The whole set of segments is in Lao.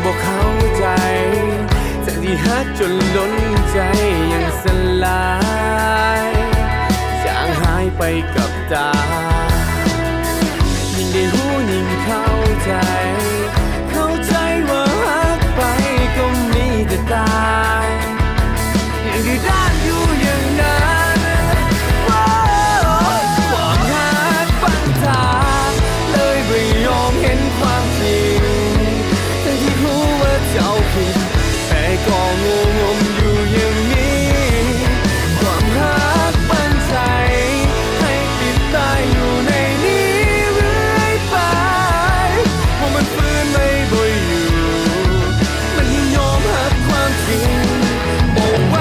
ບໍ່ເຂົ້າໃຈ ທັງທີ່ຮັກຈົນລົ້ນໃຈຍັງສະຫຼາຍ ຈາງຫາຍໄປກັບຕາ ຍິ່ງໄດ້ຮູ້ຍິ່ງເຂົ້າໃຈ ເຂົ້າໃຈວ່າຮັກໄປກໍມີແຕ່ຕາຍ ຍັງດື້ດ້ານຢູ່ຢ່າງນັ້ນ ຄວາມຮັກບັງຕາ ເລີຍບໍ່ຍອມເຫັນຄວາມຈິງ ທັງທີ່ຮູ້ວ່າເຈົ້າຜິດ ແຕ່ກໍງົງງົມຢູ່ຢ່າງນີ້ ຄວາມຮັກບັງໃຈ ໃຫ້ຕິດຕາຍຢູ່ໃນນີ້ເລື້ອຍໄປ ເພາະມັນຟື້ນໄວ້ບໍ່ຢູ່ ມັນຍອມຮັບຄວາມຈິງບໍ່ໄຫວ.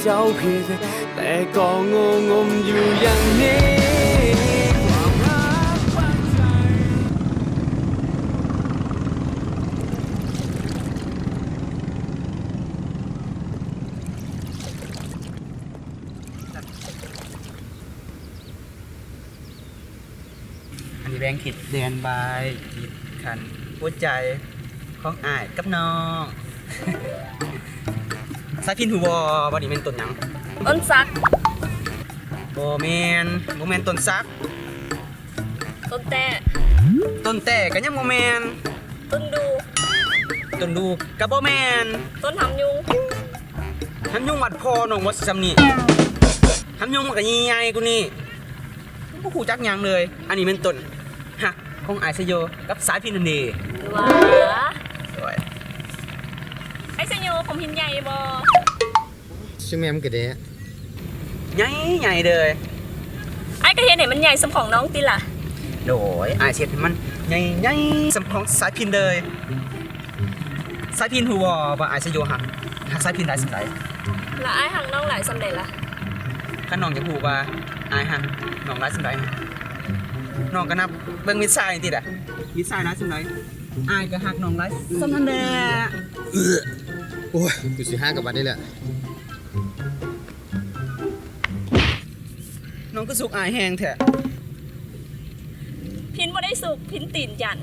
ເຈົ້າຜິດ ແຕ່ກໍງົງງົມຢູ່ຢ່າງນີ້ ຄວາມຮັກບາດໃຈ. ອັນນີ້ແບ່ງທິດ ແດນບາຍ ກີດຂັ້ນຫົວໃຈຂອງອ້າຍກັບນ້ອງ. ສາຍພິນຮູ້ບໍ່ວ່ານີ້ແມ່ນຕົ້ນຫຍັງ? ຕົ້ນສັກ. ບໍ່ແມ່ນ, ບໍ່ແມ່ນຕົ້ນສັກ. ຕົ້ນແຕ້. ຕົ້ນແຕ້ກໍຍັງບໍ່ແມ່ນ. ຕົ້ນດູ່. ຕົ້ນດູ່ກໍບໍ່ແມ່ນ. ຕົ້ນຫຳຍຸງ. ຫຳຍຸງວັດພໍ່ນ້ອງບໍ່ສ່ຳນີ້. ຫຳຍຸງມັນກໍໃຫຍ່ກວ່ານີ້. ບໍ່ຮູ້ຈັກຫຍັງເລີຍ. ອັນນີ້ແມ່ນຕົ້ນຮັກຂອງອ້າຍໄຊໂຍກັບສາຍພິນນັ້ນເດ. ຫວາ. ໂດຍ. ອ້າຍໄຊໂຍ ຜົມຫີນໃຫຍ່ບໍ່? ຊື່ແມ່ມກະແດະ. ໃຫຍ່ໆເດີ. ອ້າຍກໍເຮັດໃຫ້ມັນໃຫຍ່ສ່ຳຂອງນ້ອງຕິລະ. ໂດຍ, ອ້າຍຊິເຮັດໃຫ້ມັນໃຫຍ່ໆສ່ຳຂອງສາຍພິນເດີ. ສາຍພິນຮູ້ບໍ່ວ່າອ້າຍໄຊໂຍຮັກ, ຮັກສາຍພິນຫຼາຍສ່ຳໃດ? ແລ້ວອ້າຍຮັກນ້ອງຫຼາຍສ່ຳໃດລະ? ຄັນນ້ອງຢາກຮູ້ວ່າອ້າຍຮັກນ້ອງຫຼາຍສ່ຳໃດ, ນ້ອງກໍນັບເບິ່ງມິດຊາຍນີ້ຕິລະ. ມິດຊາຍຫຼາຍສ່ຳໃດ, ອ້າຍກໍຮັກນ້ອງຫຼາຍສ່ຳນັ້ນແຫຼະ. ໂອ້ຍ, ກູຊິຫາກັບບັດນີ້ແຫຼະ. ນ້ອງຄືສຸກອາຍແຮງແທ້. ພິນບໍ່ໄດ້ສຸກ, ພິນຕີນຢັນ.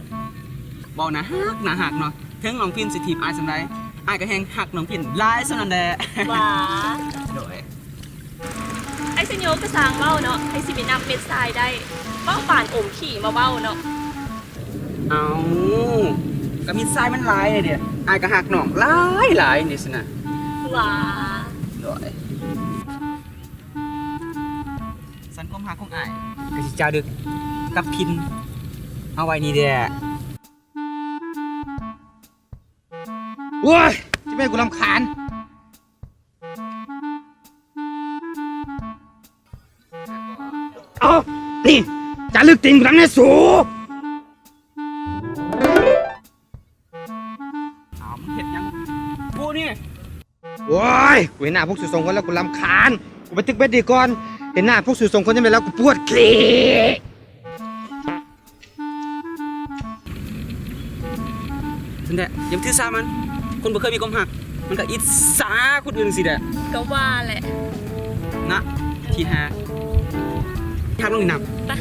ເວົ້າໜ້າຮັກ, ໜ້າຮັກເນາະ. ເຖິງນ້ອງພິນຊິຖີບອາຍສ່ຳໃດ, ອາຍກໍແຮ່ງຮັກນ້ອງພິນຫຼາຍສ່ຳນັ້ນແຫຼະ. ຫວາ. ໂດຍ. ອ້າຍໄຊໂຍກໍຊ່າງເວົ້າເນາະ, ໃຜຊິໄປນັບເມັດຊາຍໄດ້, ເວົ້າປານອົມຂີ້ມາເວົ້າເນາະ. ເອົ້າ, ກໍມິດຊາຍມັນຫຼາຍເດ້, ອາຍກໍຮັກນ້ອງຫຼາຍໆນີ້ຊີ້ນະ. ຫວາ. ໂດຍ. ສັນຄວາມຮັກຂອງອ້າຍກໍຊິຈາລຶກກັບພິນເອົາໄວ້ນີ້ແຫຼະ. ໂອ້ຍ, ຈະແມ່ນກູລຳຄານ. ເອົ້າ, ນີ້, ຈາລຶກຕີນກູນຳແດ່ສູ. ອ້າວ, ມຶງເຮັດຫຍັງກູນີ້? ໂອ້ຍ, ກູເຫັນໜ້າພວກສູສອງຄົນແລ້ວກູລຳຄານ. ກູໄປຕຶກເບັດດີກ່ອນ. ເຫັນໜ້າພວກສູສອງຄົນຍາມໃດແລ້ວກູປວດຂີ້. ຊັ້ນແຫຼະ, ຢ່າໄປຖືສາມັນ. ຄົນບໍ່ເຄີຍມີຄວາມຮັກ, ມັນກໍອິດສາຄົນອື່ນຊີ້ແຫຼະ. ກໍວ່າແຫຼະ. ນະ, ທີ່ຫາ. ຮັກນ້ອງນີ້ນຳ. ໄປ.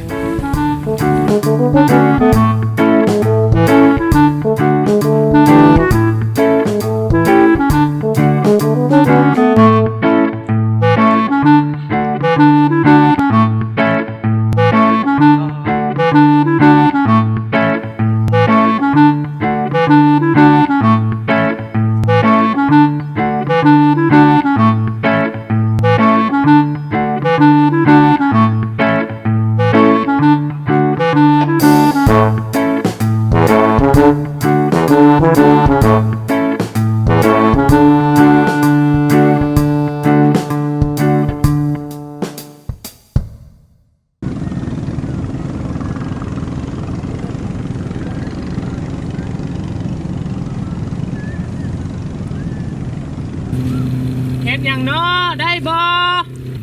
ແຮ ເຮັດຫຍັງນໍ ໄດ້ບໍ່?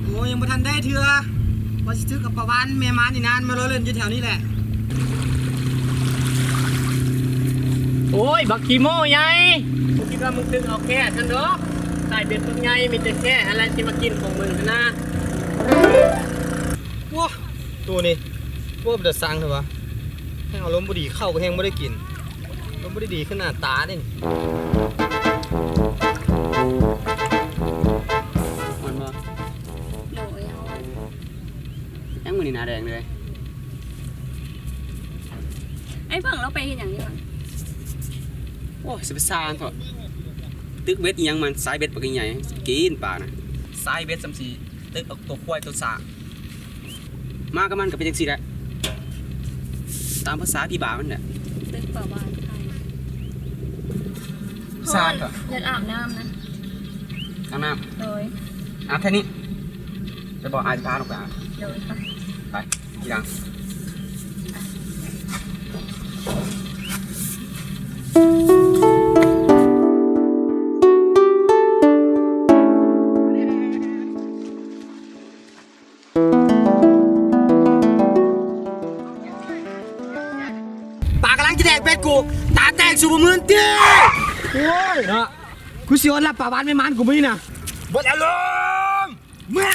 ໂອ້ຍ ຍັງບໍ່ທັນໄດ້ເທື່ອ ວ່າຊິຖືກກັບປາວານແມ່ມານນີ້ນາ ມາເລາະເລ່ນຢູ່ແຖວນີ້ແຫຼະ. ໂອ້ຍ ບັກຂີ້ໂມ້ໃຫຍ່ ມຶງຄິດວ່າມຶງຖືກເອົາແຂ້ຊັ້ນດອກ ສາຍເບັດບັກໃຫຍ່ ມີແຕ່ແຂ້ຫັ້ນແຫຼະຊິມາກິນຂອງມຶງຫັ້ນນາ. ໂອ້ ໂຕນີ້ ໂອ້ ເປັນຕາຊັງແທ້ວະ ແຮງອາລົມບໍ່ດີ ເຂົ້າກໍແຮງບໍ່ໄດ້ກິນ ອາລົມບໍ່ໄດ້ດີ ຄືໜ້າຕາເດ້ນີ້. ມ່ວນບໍ່? ໂດຍ ຍັງມື້ນີ້ໜ້າແດງເລີຍ. ໄອ້ເຜິ້ງລາວໄປເຮັດຫຍັງຢູ່ຫັ້ນ? ໂອ້ຍ ຊິໄປຊ່າງເຖາະ ຕຶກເບັດອີ່ຫຍັງມັນ ສາຍເບັດບັກໃຫຍ່ ກິນປານະ ສາຍເບັດສ່ຳຊິຕຶກເອົາໂຕຄວາຍໂຕຊ້າງ. ມາກັບມັນກໍເປັນຈັ່ງຊີ້ແຫຼະ ຕາມພາສາພີ່ບ້າມັນແຫຼະ. ຕຶກປາວານໄທ ສາດ ຢາກອາບນ້ຳນະ. ອາບນ້ຳ? ໂດຍ. ອາບແຖວນີ້ ໄປບອກອ້າຍພາລົງໄປອາບ. ໂດຍ ໄປ ໄປ ທີຫຼັງ. ປາກຳລັງຈະແດກເບັດກູ ຕາແຕກ ສູບບໍ່ມື່ນຕິ. ໂອ້ຍເນາະ ກູຊິອົດລັບປາວານແມ່ມານກູມື້ນີ້ນະ. ເບິດອາລົມ ເມື່ອ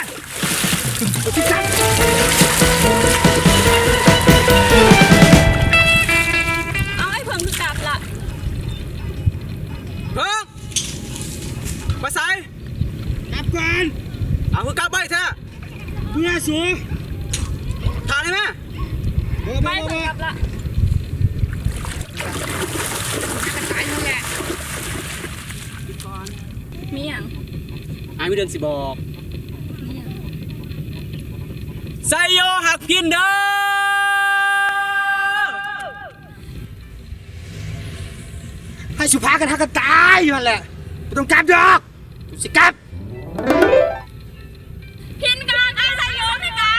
ເອົາ ໄອ້ເຜິ້ງຄືກັບລະ ເຜິ້ງ ໄປໃສ? ກັບກ່ອນ. ເອົາ ຄືກັບໄວແທ້? ເບື່ອສູ ຖ້າໄດ້ແມ? ບໍ່ ບໍ່ ບໍ່ ບໍ່ ກັບລະ. ມີຫຍັງ? ອ້າຍມີເລື່ອງຊິບອກ. ມີຫຍັງ? ໄຊໂຍຮັກພິນເດີ. ໃຫ້ສຸພາກັນຮັກກັນຕາຍຢູ່ຫັ້ນແຫຼະ ບໍ່ຕ້ອງກັບດອກ ກູຊິກັບ. ພິນກໍຮັກອ້າຍໄຊໂຍຄືກັນ.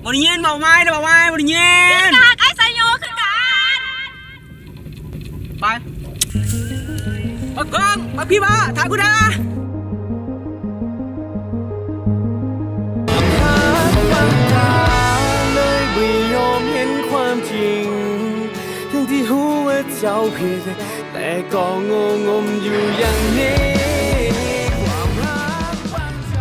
ບໍ່ໄດ້ຍິນ ເວົ້າໃໝ່ເດີ ເວົ້າໃໝ່ ບໍ່ໄດ້ຍິນ. ພິນກໍຮັກອ້າຍໄຊໂຍຄືກັນ. ໄປ ບັກກ້ອງ ບັກຜີບ້າ ຖ້າກູດາ. ເລີຍບໍ່ຍອມເຫັນຄວາມຈິງ ທັງທີ່ຮູ້ວ່າເຈົ້າຜິດ ແຕ່ກໍງົງງົມຢູ່ຢ່າງນີ້ ຄວາມຮັກຝັງໃຈ.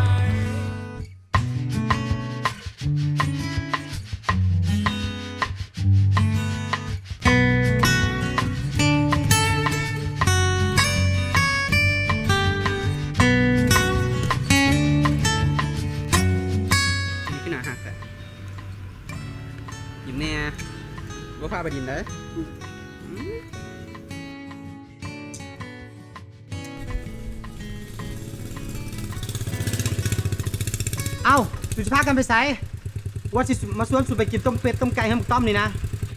ຄືໜ້າຮັກແທ້. ກິນແດ່ ບໍ່ພາໄປດິນເດີ. ເອົ້າ ສູຊິພາກັນໄປໃສ? ວ່າຊິມາຊວນສູໄປກິນຕົ້ມເປັດຕົ້ມໄກ່ເຮືອນບັກຕ້ອມນີ້ນະ.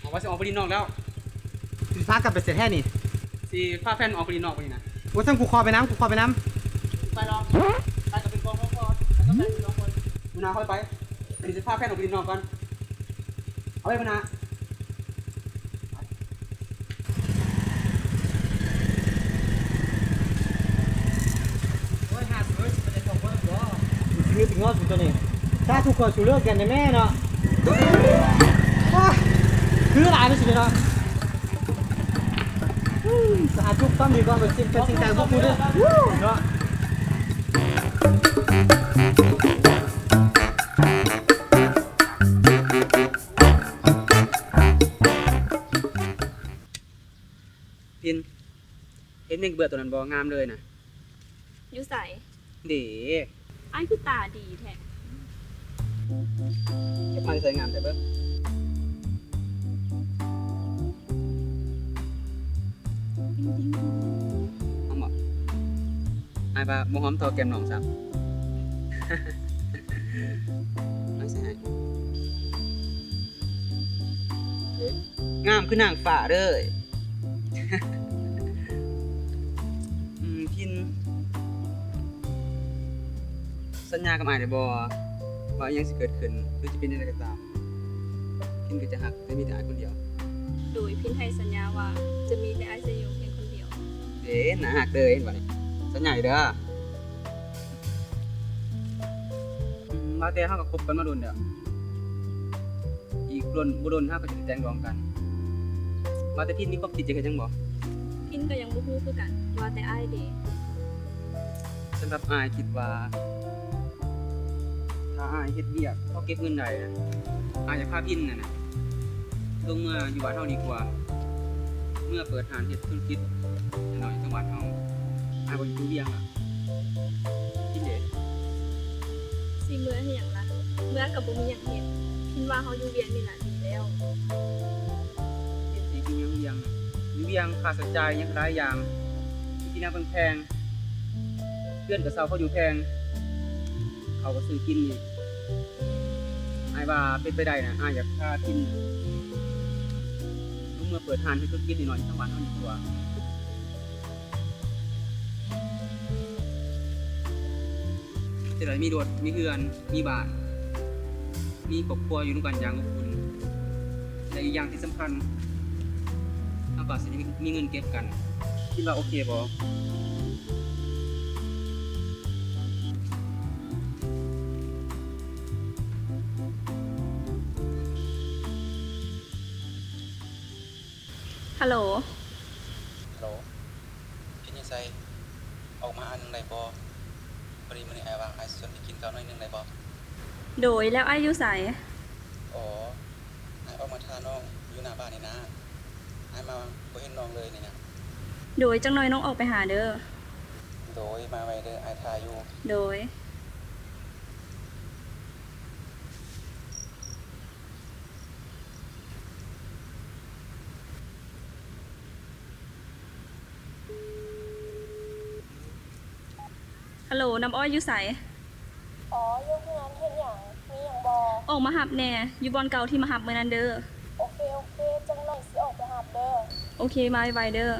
ເອົາ ວ່າຊິອອກໄປຫຼິ້ນນອກແລ້ວ. ສູຊິພາກັນໄປໃສແທ້ນີ້? ຊິພາແຟນອອກໄປຫຼິ້ນນອກມື້ນີ້ນະ. ໂອ້ ຊັ້ນກູຂໍໄປນຳ ກູຂໍໄປນຳ. ໄປດອກ ໄປກັບເປັນກອງ ກອງ ກອງ ໄປກັບແຟນສອງຄົນ. ມື້ໜ້າຄ່ອຍໄປ. ດຽວຊິພາແຟນອອກໄປຫຼິ້ນນອກກ່ອນ. ເອົາໄວ້ມື້ໜ້າ. ໂອ້ຍ ຫາສວຍ ຊິໄປໄດ້ສອງຄົນບໍ່? ຊິເລືອກຊິງໍສູຕົວນີ້. ຖ້າທຸກຄົນສູເລີກກັນໄດ້ແມ່ເນາະ. ໂອ້ຍ ຄືຫຼາຍມັນຊິເນາະ. ສາທຸຕ້ອງມີຄວາມເປັນຈິງເປັນຈິງໃຈພວກກູເດີເນາະ. ພິນ ເຫັນແມງກະເບື້ອໂຕນັ້ນບໍ່? ງາມເລີຍນະ. ຢູ່ໃສ? ເດ. ອ້າຍຄືຕາດີແທ້. ເກັບມາແຕ່ໃສ ງາມແທ້ເບິ່ງ. ຫອມບໍ່? ອ້າຍວ່າບໍ່ຫອມເທົ່າແກ້ມນ້ອງຊ້ຳ. ອ້າຍໃສ່ໃຫ້. ງາມຄືນາງຟ້າເລີຍ. ອືມ ພິນ ສັນຍາກັບອ້າຍໄດ້ບໍ່ ວ່າອີ່ຫຍັງຊິເກີດຂຶ້ນ ຫຼື ຈະເປັນແນວໃດກໍຕາມ ພິນກໍຈະຮັກ ຈະມີແຕ່ອ້າຍຄົນດຽວ. ໂດຍ ພິນໃຫ້ສັນຍາວ່າຈະມີແຕ່ອ້າຍໄຊໂຍພຽງຄົນດຽວ. ເດ້ ໜ້າຮັກເດີ ເຫັນບໍ່ນີ້? ສັນຍາເດີ. ວ່າແຕ່ເຮົາກໍຄົບກັນມາດົນແລ້ວ ອີກດົນ ບໍ່ດົນເຮົາກໍຈະໄດ້ແຕ່ງດອງກັນ. ວ່າແຕ່ພິນມີຄວາມຄິດຢາກເຮັດຫຍັງບໍ່? ພິນກໍຍັງບໍ່ຮູ້ຄືກັນ ວ່າແຕ່ອ້າຍເດ? ສຳລັບອ້າຍຄິດວ່າ ຖ້າອ້າຍເຮັດວຽກພໍເກັບເງິນໄດ້ນະ ອ້າຍຢາກພາພິນນັ້ນນະ ລົງເມືອຢູ່ບ້ານເຮົາດີກວ່າ ເມືອເປີດຮ້ານເຮັດທຸລະກິດນ້ອຍໆ ທາງບ້ານເຮົາ. ອ້າຍບໍ່ຢາກຢູ່ວຽງລະ. ພິນເດ? ຊິເມືອເຮັດຫຍັງລະ? ເມືອກໍບໍ່ມີຫຍັງເຮັດ. ພິນວ່າເຮົາຢູ່ວຽງນີ້ລະດີແລ້ວ. ເຮັດຊິຢູ່ຫຍັງວຽງ? ຢູ່ວຽງຄ່າໃຊ້ຈ່າຍຫຍັງຫຼາຍຢ່າງ ກິນຫຍັງແພງໆ ເຮືອນກໍເຊົ່າເຂົາຢູ່ແພງ ເຂົ້າກໍຊື້ກິນອີກ. ອ້າຍວ່າເປັນໄປໄດ້ນະ ອ້າຍຢາກພາພິນລົງເມືອເປີດຮ້ານເຮັດທຸລະກິດນ້ອຍໆ ທາງບ້ານເຮົານີ້ກວ່າ. ຈະໄດ້ມີລົດ ມີເຮືອນ ມີບ້ານ ມີຄອບຄົວຢູ່ນຳກັນຢ່າງອົບອຸ່ນ ແລະ ອີກຢ່າງທີ່ສຳຄັນ ເຮົາກໍຊິໄດ້ມີເງິນເກັບກັນ. ຄິດວ່າໂອເຄບໍ່? ຮັລໂຫຼ. ຮັລໂຫຼ ພິນຢູ່ໃສ? ອອກມາຫາໜຶ່ງໄດ້ບໍ່? ພໍດີມື້ນີ້ອ້າຍວ່າງ ອ້າຍຊວນໄປກິນເຂົ້າໜ້ອຍໜຶ່ງໄດ້ບໍ່? ໂດຍ ແລ້ວອ້າຍຢູ່ໃສ? ອໍ ອ້າຍອອກມາຖ້ານ້ອງຢູ່ໜ້າບ້ານນີ້ນາ. ອ້າຍມາບໍ່ເຫັນນ້ອງເລີຍນີ້ນະ. ໂດຍ ຈັກໜ່ອຍນ້ອງອອກໄປຫາເດີ້. ໂດຍ ມາໄວເດີ້ ອ້າຍຖ້າຢູ່. ໂດຍ. ຮັລໂຫຼ ນ້ຳອ້ອຍຢູ່ໃສ? ອໍ ຢູ່ເຮືອນ. ເຮັດຫຍັງ? ມີຫຍັງບໍ່? ອອກມາຮັບແດ່ ຢູ່ບ່ອນເກົ່າທີ່ມາຮັບມື້ນັ້ນເດີ້. ໂອເຄ ໂອເຄ ຈັກໜ້ອຍຊິອອກໄປຮັບເດີ້. ໂອເຄ ມາໄວໆເດີ້.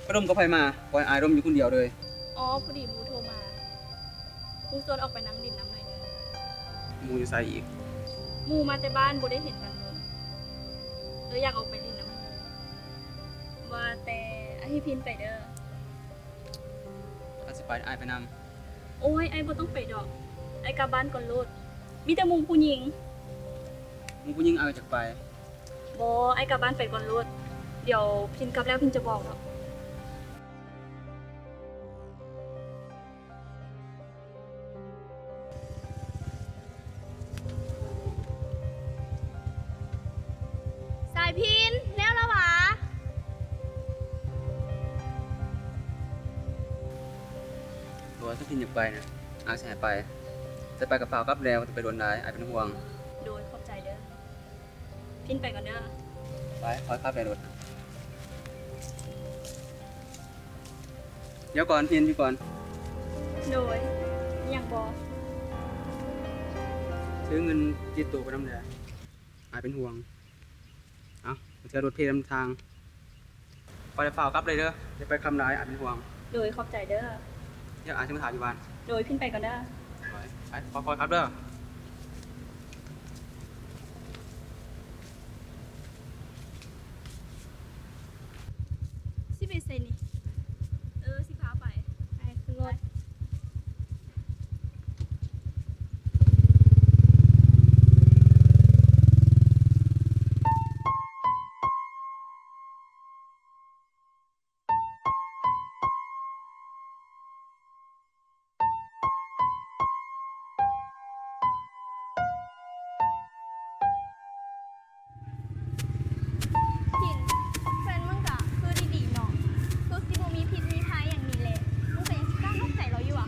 ໄປລົມກັບໃຜມາ? ປ່ອຍອ້າຍລົມຢູ່ຄົນດຽວເລີຍ. ອໍ ພໍດີໝູ່ໂທມາ ໝູ່ຊວນອອກໄປນັ່ງຫຼິ້ນນຳໜ້ອຍໜຶ່ງ. ໝູ່ຢູ່ໃສອີກ? ໝູ່ມາແຕ່ບ້ານ ບໍ່ໄດ້ເຫັນກັນດົນ ເລີຍຢາກອອກໄປຫຼິ້ນນຳໝູ່. ວ່າແຕ່ອ້າຍໃຫ້ພິນໄປເດີ້. ຄັນຊິໄປ ອ້າຍໄປນຳ. ໂອ້ຍ ອ້າຍບໍ່ຕ້ອງໄປດອກ ອ້າຍກັບບ້ານກ່ອນໂລດ. ມີແຕ່ໝູ່ຜູ້ຍິງ. ໝູ່ຜູ້ຍິງອ້າຍກໍຢາກໄປ. ບໍ່ ອ້າຍກັບບ້ານໄປກ່ອນໂລດ. ດຽວພິນກັບແລ້ວພິນຈະບອກດອກ. ສາຍພິນ ແລ້ວລະຫວາ? ໂດຍ ຖ້າພິນຢາກໄປນະ ອ້າຍຊິໃຫ້ໄປ. ແຕ່ໄປກໍຟ້າວກັບແດ່ ບໍ່ຕ້ອງໄປດົນຫຼາຍ ອ້າຍເປັນຫ່ວງ. ໂດຍ ຂອບໃຈເດີ້. ພິນໄປກ່ອນເດີ້. ໄປ ຄ່ອຍຂັບໄປໂລດ. ດຽວກ່ອນ ພິນ ດຽວກ່ອນ. ໂດຍ ມີຫຍັງບໍ່? ຖືເງິນຕິດໂຕໄປນຳແດ່ ອ້າຍເປັນຫ່ວງ. ເອົາ ເທື່ອລົດເພນຳທາງ. ໄປແລ້ວຟ້າວກັບເລີຍເດີ້ ຢ່າໄປຄ່ຳຫຼາຍ ອ້າຍເປັນຫ່ວງ. ໂດຍ ຂອບໃຈເດີ້. ດຽວອ້າຍຊິມາຖ້າຢູ່ບ້ານ. ໂດຍ ພິນໄປກ່ອນເດີ້. ໂດຍ ໄປ ຄ່ອຍໆຂັບເດີ້. ຊິໄປໃສນີ້? ເອີ ຊິພາໄປ. ໄປ ຂຶ້ນລົດ. ພິນ ແຟນມຶງກະຄືດີໆເນາະ ຄືຊິບໍ່ມີພິດມີໄພຫຍັງນີ້ແຫຼະ ມຶງກໍຍັງຊິກ້ານອກໃຈລາວຢູ່ຫວາ?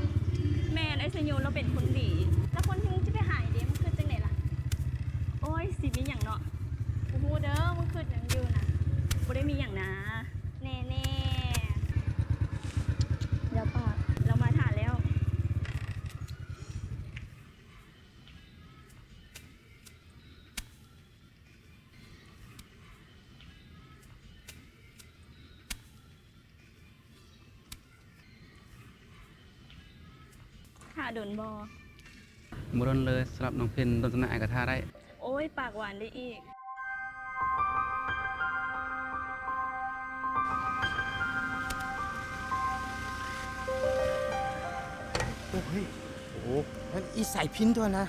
ແມ່ນ ອ້າຍໄຊໂຍລາວເປັນຄົນດີ. ແລ້ວຄົນທີ່ມຶງຈະໄປຫານີ້ເດ ມຶງຄິດຈັ່ງໃດລະ? ໂອ້ຍ ຊິມີຫຍັງເນາະ ບໍ່ຮູ້ເດີ ມຶງຄິດຫຍັງຢູ່ນະ? ບໍ່ໄດ້ມີຫຍັງນາ. ແນ່ໆ ດຽວປາກ ລາວມາຖ້າແລ້ວ. ຖ້າດົນບໍ່? ບໍ່ດົນເລີຍ ສຳລັບນ້ອງເພັນ ດົນສະໜ້າອ້າຍກໍຖ້າໄດ້. ໂອ້ຍ ປາກຫວານໄດ້ອີກ. ໂອ້ ເຮີ້ຍ ໂອ້ ນັ້ນອີສາຍພິນຕົວນະ.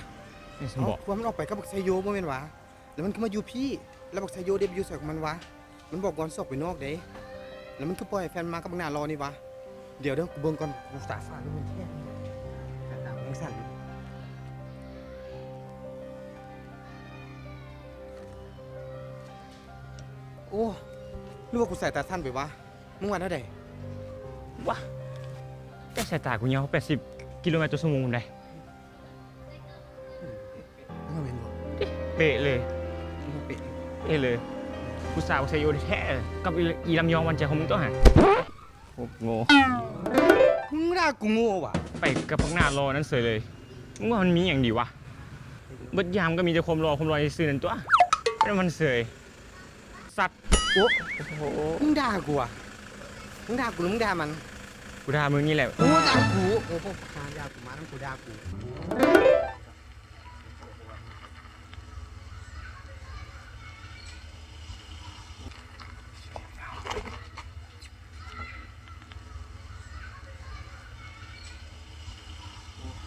ເອົ້າ ວ່າມັນອອກໄປກັບບັກໄຊໂຍບໍ່ແມ່ນຫວາ? ແລ້ວມັນກໍມາຢູ່ພີ້ ແລ້ວບັກໄຊໂຍເດໄປຢູ່ໃສຂອງມັນຫວາ? ມັນບອກກ່ອນຊິອອກໄປນອກເດ້ ແລ້ວມັນຄືປ່ອຍໃຫ້ແຟນມາກັບບັກໜ້າຫຼໍ່ນີ້ຫວາ? ດຽວເດີ ກູເບິ່ງກ່ອນ ກູຕາຝາດມັນແທ້ ໜ້າຕາມັນສັ່ນຢູ່. ໂອ້ ຫຼືວ່າກູສາຍຕາສັ້ນໄປຫວາ? ມຶງວ່າແນວໃດ? ວະ ແຕ່ສາຍຕາກູຍາວແປດສິບກິໂລແມັດຕໍ່ຊົ່ວໂມງພຸ້ນໃດ. ເອີ ແມ່ນບໍ່? ເປະເລີຍ ເປະເລີຍ. ຜູ້ສາວໄຊໂຍແທ້ໆ ກັບອີ ອີລຳຍອງຫວານໃຈຂອງມຶງຕົວຫັ້ນ. ໂອ້ ໂງ່ ມຶງວ່າກູໂງ່ຫວາ? ໄປກັບບັກໜ້າຫຼໍ່ນັ້ນເສີຍເລີຍ. ມຶງວ່າມັນມີຫຍັງດີຫວາ? ເບິດຍາມກໍມີແຕ່ຄວາມຫຼໍ່ ຄວາມຫຼໍ່ຊື່ໆນັ້ນຕົວະ. ແມ່ນມັນເສີຍ. ສັດ. ໂອ້ ໂອ້ໂຫ ມຶງດ່າກູຫວາ? ມຶງດ່າກູ ຫຼື ມຶງດ່າມັນ? ກູດ່າມຶງນີ້ແຫຼະ. ໂອ້ ດ່າກູ. ໂອ້ ພວກຫາຢາກູມານຳກູ ດ່າກູ.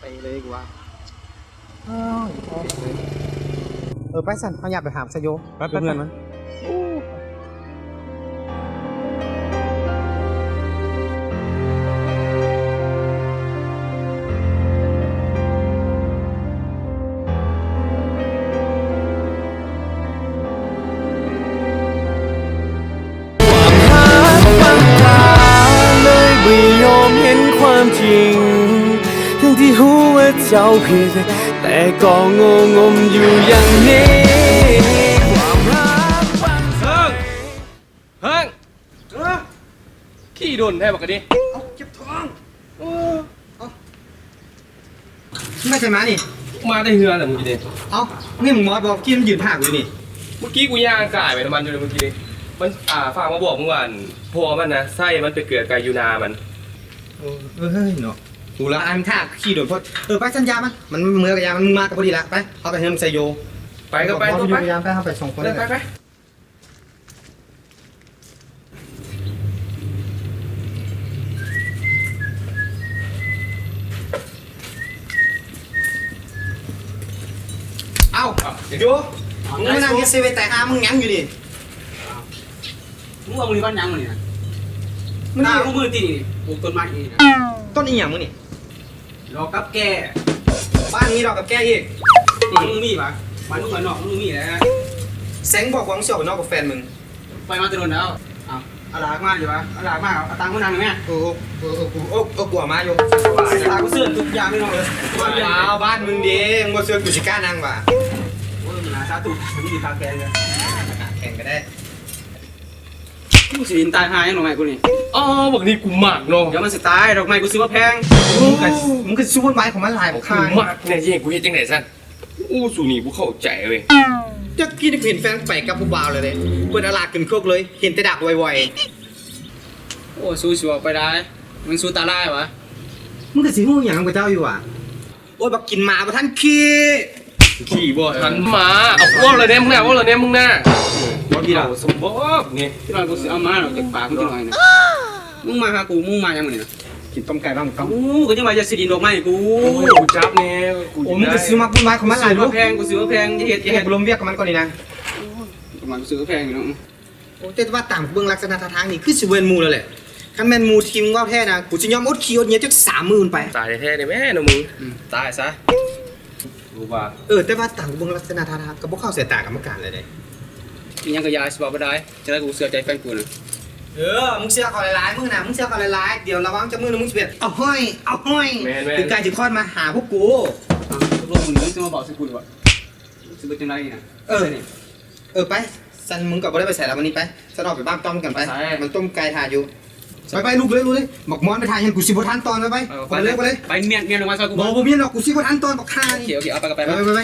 ໄປເລີຍກວ່າ. ເອີ ໄປຊັ້ນ ເຮົາຢ່າໄປຫາຊະໂຍ ໄປ ໄປ ຢູ່ເຮືອນມັນ. ຄວາມຮັກບັງຕາເລີຍບໍ່ຍອມເຫັນຄວາມຈິງ ທັງທີ່ຮູ້ວ່າເຈົ້າຜິດ ແຕ່ກໍໂງ່ງົມຢູ່ຢ່າງນີ້. ຄວາມຮັກບັງຕາ. ເຮີ້ງ ເຮີ້ງ ເອີ ຂີ່ດົນແທ້ບັກນີ້. ເອົ້າ ເຈັບທ້ອງ. ເອີ ເອົ້າ ມາແຕ່ໃສມານີ້? ມາແຕ່ເຮືອນແຫຼະມື້ກີ້ນີ້. ເອົ້າ ນີ້ມຶງມອດບໍ່? ກີ້ມັນຢືນຖ້າກູຢູ່ນີ້. ມື້ກີ້ກູຍ່າງກາຍໄປນຳມັນຢູ່ເດ້ມື້ກີ້ນີ້. ມັນ ອ່າ ຝາກມາບອກມຶງວ່າ ອັນ ພໍ່ມັນນະ ໃຊ້ມັນໄປເກືອໄກ່ຢູ່ນາມັນ. ເອີ ເອີ ເຮີ້ຍເນາະ ກູລະອາຍມັນຖ້າຂີ່ດົນໂພດ. ເອີ ໄປສັນຢາມັນ ມັນເມືອກະຢາມັນ ມາກະບໍ່ດີລະ. ໄປ ເຮົາໄປເຮືອນໃສ່ໂຢ. ໄປກໍໄປ ໄປ ໄປ ເຮົາໄປສອງຄົນ. ເອີ ໄປ ໄປ. ເອົ້າ ໂຢ ມຶງມານັ່ງເຮັດເຊເວັນຕາຍຫ່າ ມຶງຫຍັງຢູ່ນີ້? ມຶງວ່າມື້ນີ້ວັນຫຍັງມື້ນີ້ນະ? ມື້ນີ້ ອ້າວ ມື້ຕິນີ້ ປູກຕົ້ນໄມ້ອີກນະ. ຕົ້ນອີ່ຫຍັງມື້ນີ້? ດອກກັບແກ້. ບ້ານມີດອກກັບແກ້ອີກ? ບ້ານມຶງມີຫວາ? ບ້ານມຶງບ້ານນອກ ມຶງມີແຫຼະ. ແສງບອກວ່າມຶງຊິອອກໄປນອກກັບແຟນມຶງ. ໄປມາແຕ່ດົນແລ້ວ. ເອົ້າ ອາຫຼາກມາຢູ່ຫວາ? ອາຫຼາກມາ ເອົາຕັ່ງມານັ່ງແມ່. ເອີ ເອີ ເອີ ເອີ ກູເອົາມາຢູ່. ອາຫຼາກກູເຊີນທຸກຢ່າງເລີຍເນາະ. ເອີ ບ້ານມຶງເດ້ ມຶງບໍ່ເຊີນກູຊິກ້ານັ່ງຫວາ? ໂອ້ຍ ໜ້າສາທຸ ມີຄາແຂ່ງເລີຍ. ແຂ່ງກໍໄດ້. ມຶງຊິຕາຍຫ່າຫຍັງດອກໄມ້ກູນີ້? ອໍ ບັກນີ້ກູມັກເນາະ. ດຽວມັນຊິຕາຍ ດອກໄມ້ກູຊື້ມາແພງ. ມຶງກະ ມຶງກະຊິວຸ່ນວາຍຂອງມັນຫຼາຍບັກຫ່າ. ກູມັກແນ່ ຊິໃຫ້ກູເຮັດຈັ່ງໃດຊັ້ນ? ໂອ້ ສູນີ້ບໍ່ເຂົ້າໃຈເວີຍ. ຈັກກີ້ນີ້ເຫັນແຟນໄປກັບຜູ້ບ່າວແລ້ວເດ້ ເພິ່ນອາລາດຂຶ້ນຄົກເລີຍ ເຫັນແຕ່ດາກໄວໆ. ໂອ້ ສູຊິເວົ້າໄປໄດ໋ ມັນສູຕາລາຍຫວາ? ມຶງກະຊິຮູ້ຫຍັງນຳເຂົາເຈົ້າຢູ່ຫວາ? ໂອ້ຍ ບັກກິນໝາບໍ່ທັນຂີ້. ຂີ້ບໍ່ທັນໝາ. ເອົາ ເວົ້າແລ້ວແນ່ມຶງນະ ເວົ້າແລ້ວແນ່ມຶງນະ. ບໍ່ກິນດອກ ສົມບອກນີ້. ຈັກໜ້ອຍກູຊິເອົາມາດອກຈາກປາກມຶງຈັກໜ້ອຍນະ. ມຶງມາຫາກູ ມຶງມາຫຍັງມື້ນີ້ນະ? ກິນຕົ້ມໄກ່ບ້າງຕ້ອງ. ໂອ້ ກໍຍັງວ່າຢ່າຊິດິນດອກໄມ້ກູ. ໂອ້ຍ ກູຈັບແນ່ ກູ. ໂອ້ ມຶງກໍຊິມັກວຸ່ນວາຍຂອງມັນຫຼາຍ. ກູຊື້ມາແພງ ກູຊື້ມາແພງ. ຢ່າເຮັດ ຢ່າເຮັດ. ບໍ່ລົມວຽກກັບມັນກ່ອນນີ້ນະ. ໂອ້ຍ ກຳລັງຊື້ແພງຢູ່ເນາະ. ໂອ້ ແຕ່ວ່າຕາມເບິ່ງລັກສະນະທ່າທາງນີ້ ຄືຊິບໍ່ແມ່ນໝູ່ແລ້ວແຫຼະ. ຄັນແມ່ນໝູ່ທີ່ມຶງເວົ້າແທ້ນະ ກູຊິຍອມອົດຂີ້ອົດເຫຍື້ອຈັກສາມມື້ພຸ້ນໄປ. ຕາຍແທ້ໆເດ້ແມ່ເນາະມຶງ. ອືມ ຕາຍຊະ. ເອີ ແຕ່ວ່າຕາມເບິ່ງລັກສະນະທ່າທາງກໍບໍ່ເຂົ້າສາຍຕາກຳມະການເລີຍເດ້. ອີ່ຫຍັງກໍຢ່າ ຊິເວົ້າບໍ່ໄດ້. ຈັ່ງໃດກໍບໍ່ເຊື່ອໃຈແຟນກູນະ. ເອີ ມຶງເຊື່ອເຂົາຫຼາຍໆ ມື້ໜ້າ ມຶງເຊື່ອເຂົາຫຼາຍໆ. ດຽວລະວັງຈັກມື້ນະ ມຶງຊິເປັນ ເອົາຫ້ອຍ ເອົາຫ້ອຍ. ແມ່ນໆ. ຄືການຊິຄອດມາຫາພວກກູ. ຕົກລົງມື້ນີ້ມຶງຊິມາເວົ້າໃສ່ກູຫວາ? ຊິເປັນຈັ່ງໃດນີ້ນະ? ເອີ ເອີ ໄປ. ຊັ້ນມຶງກໍບໍ່ໄດ້ໄປໃສລະມື້ນີ້. ໄປ ຊັ້ນອອກໄປບ້ານຕ້ອມກັນໄປ. ໄປໃສ? ມັນຕົ້ມໄກ່ຖ້າຢູ່. ໄປໆ ລຸກເລີຍ ລຸກເລີຍ. ບັກມອນໄປຖ້າຫຍັງ ກູຊິບໍ່ທັນຕອນ. ໄປໆ ເອີ ໄປເລີຍ ໄປເລີຍ. ໄປມ້ຽນ ມ້ຽນອອກມາຊອຍກູ. ບໍ່ ບໍ່ມ້ຽນດອກ ກູຊິບໍ່ທັນຕອນບັກຫ່ານີ້. ໂອເຄ ໂອເຄ ເອົາໄປກໍໄປ ໄປ ໄປ ໄປ ໄປ.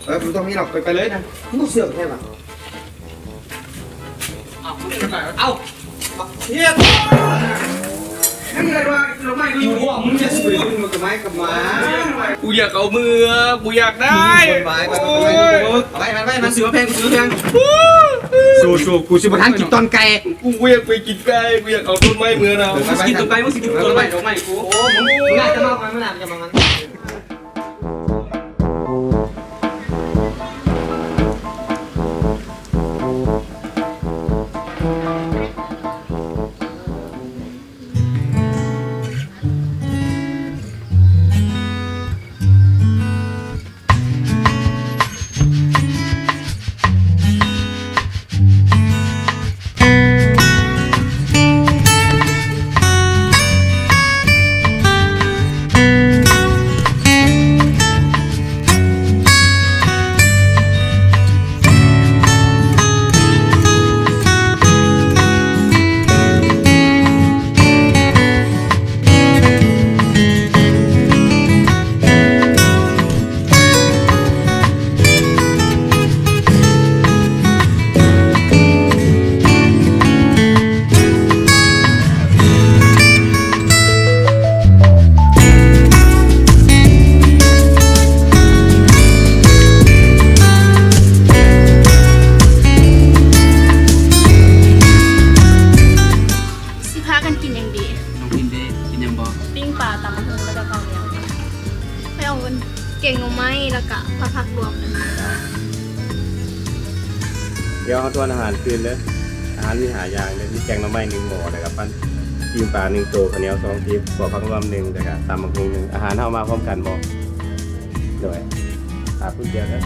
ເອີ ບໍ່ຕ້ອງມ້ຽນດອກ ໄປ ໄປເລີຍນະ. ມຶງບໍ່ເຊື່ອແທ້ຫວາ? ເອົ້າ ເອົາ ບັກເຫຍ. ມຶງໄດ້ວ່າ ດອກໄມ້ກໍຢູ່ ໂອ້ຍ ມຶງຈະຊື້ດອກໄມ້ກັບໝາ ກູຢາກເອົາເມືອ ກູຢາກໄດ້ ໂອ້ຍ ໄປ ໄປ ໄປ ມັນຊື້ມາແພງ ຊື້ມາແພງ ສູ້ໆ ກູຊິບໍ່ທັນກິນຕອນໄກ່ ກູ ກູຢາກໄປກິນໄກ່ ກູຢາກເອົາຕົ້ນໄມ້ເມືອນຳ ມຶງຊິກິນຕົ້ນໄກ່ ມຶງຊິກິນຕົ້ນໄມ້ ດອກໄມ້ກູ ໂອ້ ມຶງ ມຶງໜ້າຈະເມາ ມຶງໜ້າຈະເມາ ມັນ ຊິພາກັນກິນຫຍັງດີ? ນ້ອງພິມເດ ກິນຫຍັງບໍ່? ປີ້ງປາ ຕຳບັກຫຸ່ງ ແລ້ວກະເຂົ້າໜຽວ. ຂ້ອຍເອົາແກງໜໍ່ໄມ້ ແລ້ວກະຜັດຜັກລວມ. ດຽວເຮົາທວນອາຫານຄືນເດີ. ອາຫານມີຫ້າຢ່າງເດີ. ມີແກງໜໍ່ໄມ້ໜຶ່ງໝໍ້ ແລ້ວກະປັ້ນປີ້ງປາໜຶ່ງໂຕ, ເຂົ້າໜຽວສອງສິບ, ຂົ້ວຜັກລວມໜຶ່ງ ແລ້ວກະຕຳບັກຫຸ່ງໜຶ່ງ. ອາຫານເຮົາມາພ້ອມກັນບໍ່? ໂດຍ ຝາກຄົນດຽວເດີ.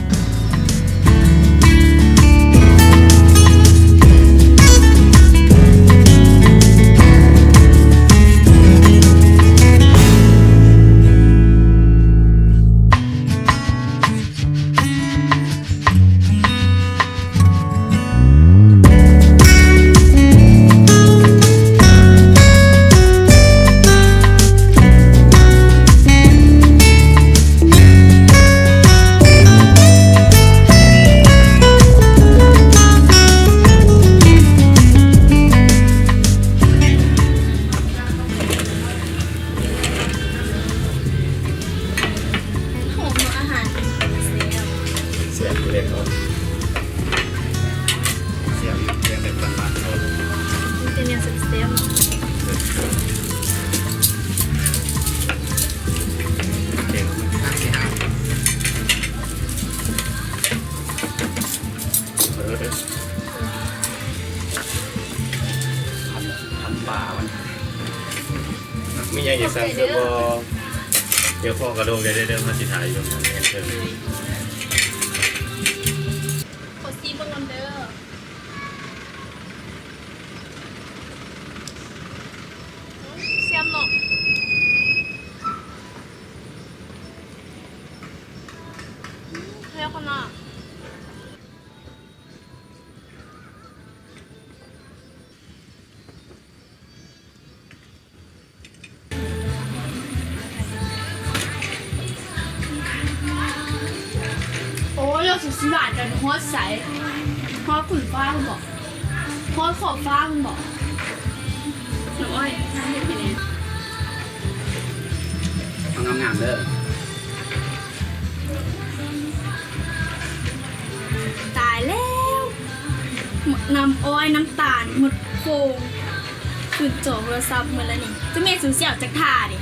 ຫອມເນາະ ອາຫານເປັນຕາແຊບ ແຊບຢູ່ເດ້ເນາະ ແຊບຢູ່ ແກງແບບບ້ານໆເຮົາ ມີແຕ່ແນວແຊບໆເນາະ ແກງມັນຄັກແທ້ ເອີ ພັນ ພັນປາມັນ. ມີຫຍັງອີກສັ່ງເພີ່ມບໍ່? ດຽວຂໍກະໂດງໄດ້ເດີ ເຮົາຊິຖ້າຢູ່ ຂໍຊີມເບິ່ງກ່ອນເດີ ແຊບເນາະ ແຊບຂະໜາດ. ໂອ້ຍ ເຈົ້າຊິຫວານກັນຮອດໃສ? ຮອດພື້ນຟ້າພຸ້ນບໍ? ຮອດຂອບຟ້າພຸ້ນບໍ? ນ້ຳອ້ອຍ ເຮັດໃຫ້ແດ່ ເອົາງາມໆເດີ. ຕາຍແລ້ວ ນ້ຳອ້ອຍ ນ້ຳຕານ ໝົດໂຄງ ຂຶ້ນຈໍໂທລະສັບໝົດແລ້ວນີ້ ເຈົ້າແມ່ ສູຊິເອົາຈັກທ່ານີ້?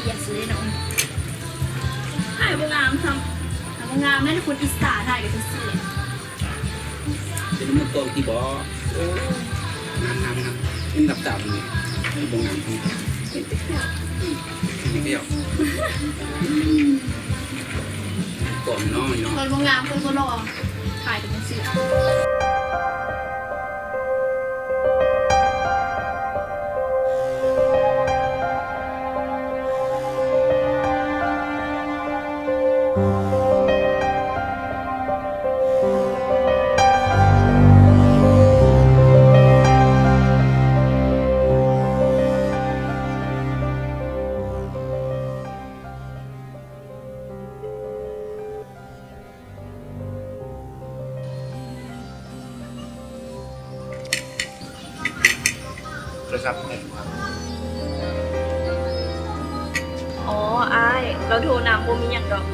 ເປຍສຸດເລີຍເນາະ ຖ່າຍບໍ່ງາມຊ້ຳ ຖ້າບໍ່ງາມແມ່ນຄົນອິດສາ ຖ່າຍກັນຊື່ໆ. ເປັນໝູ່ໂຕທີ່ບໍ່ ໂອ້ ງາມໆໆ ເປັນດັບຕາບໍ່ນີ້ ເປັນບໍ່ງາມ ເປັນແຕ່ແຂ້ວ ອືມ ເປັນແຕ່ແຂ້ວ ອືມ ກ່ອນເນາະ ເນາະ ຄົນບໍ່ງາມ ຄົນບໍ່ຫຼໍ່ ຂາຍກັນຈັ່ງຊີ້. ສັບໃຫ້ ອໍ ອ້າຍ ລາວໂທນຳ ບໍ່ມີຫຍັງດອກ.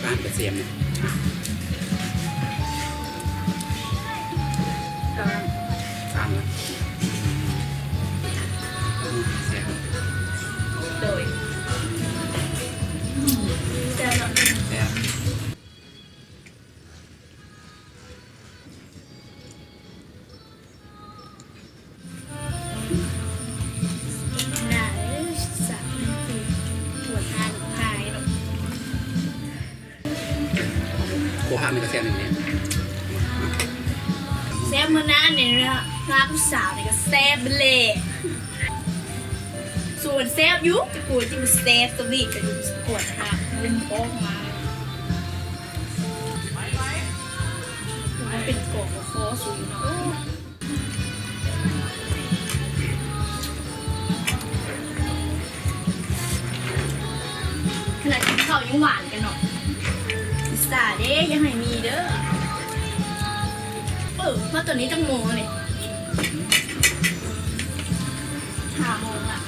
ບ້ານກະຊຽມນີ້ ອ່າ ອ່ານະ ອືມ ແຊບ ໂດຍ ອືມ ແຊບເນາະ ແຊບ. ໜ້າເອີຍ ສາວນີ້ຄືປວດຮ້າວຂາຍເນາະ ໂຄຮາດນີ້ກະແຊບແນ່ ແຊບເໝືອນນັ້ນນີ້ນະ ລາບຜູ້ສາວນີ້ກະແຊບເບິດແຫຼະ ສ່ວນແຊບຢູ່ ແຕ່ກວ່າຊິບໍ່ແຊບຊະອີກ ກະຢູ່ປວດຮ້າວເປັນອອກມາ ມັນເປັນກອງຄອສູຢູ່ເນາະ. ຂະໜາດກິນເຂົ້າຍັງຫວານກັນເນາະ ອິດສາເດ້ ຢ່າໃຫ້ມີເດີ. ເອີ ມາຕອນນີ້ຈັກໂມງແລ້ວນີ້? ຫ້າໂມງລະ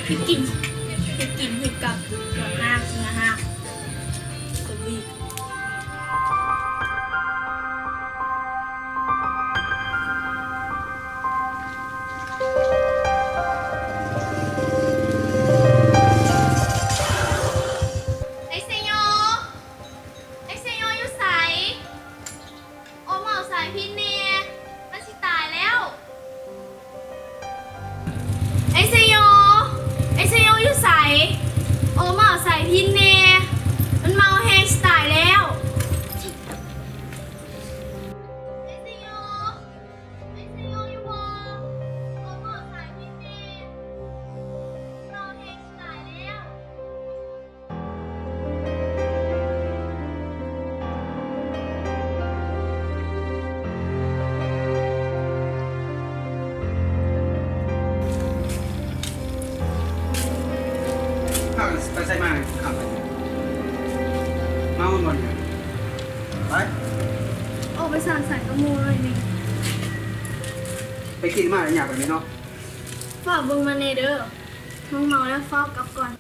ໄປກິນ ໄປກິນຢູ່ກັບຫົວໜ້າ ຫົວໜ້າສະວີດ. ໄອ້ເຊໂຍ ໄອ້ເຊໂຍຢູ່ໃສ? ໂອມເອົາສາຍພິນແນ່ ມັນຊິຕາຍແລ້ວ. ໄອ້ເຊໂຍ ໄອ້ເຊໂຍຢູ່ໃສ? ໂອມເອົາສາຍພິນແນ່ ມັນເມົາແຮງຊິຕາຍແລ້ວ. ໄອ້ເຊໂຍ ໄອ້ເຊໂຍຢູ່ບໍ່? ໂອມເອົາສາຍພິນແນ່ ເມົາແຮງຊິຕາຍແລ້ວ. ພາກັນໄປໃສມາ ຄ່ຳແລ້ວ ເມົາແມ່ນບໍ່ນີ້? ໄປ ອອກໄປສັງສັນກັບໝູ່ໜ້ອຍໜຶ່ງ ໄປກິນມາແລ້ວຫຍັບແບບນີ້ເນາະ. ຝາກເບິ່ງມັນແນ່ເດີ ເມົາແລ້ວຟ້າວກັບກ່ອນ.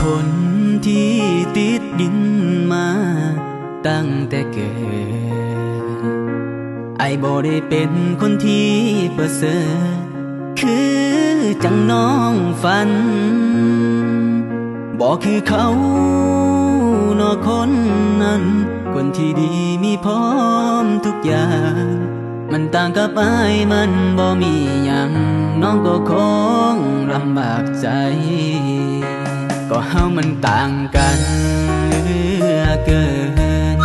ຄົນທີ່ຕິດດິນມາຕັ້ງແຕ່ເກີດ ອ້າຍບໍ່ໄດ້ເປັນຄົນທີ່ປະເສີດ ຄືຈັ່ງນ້ອງຝັນ ບໍ່ຄືເຂົາເນາະຄົນນັ້ນ ຄົນທີ່ດີມີພ້ອມທຸກຢ່າງ ມັນຕ່າງກັບອ້າຍ ມັນບໍ່ມີຫຍັງ ນ້ອງກໍຄົງລຳບາກໃຈ ກໍເຮົາມັນຕ່າງກັນເຫຼືອເກີນ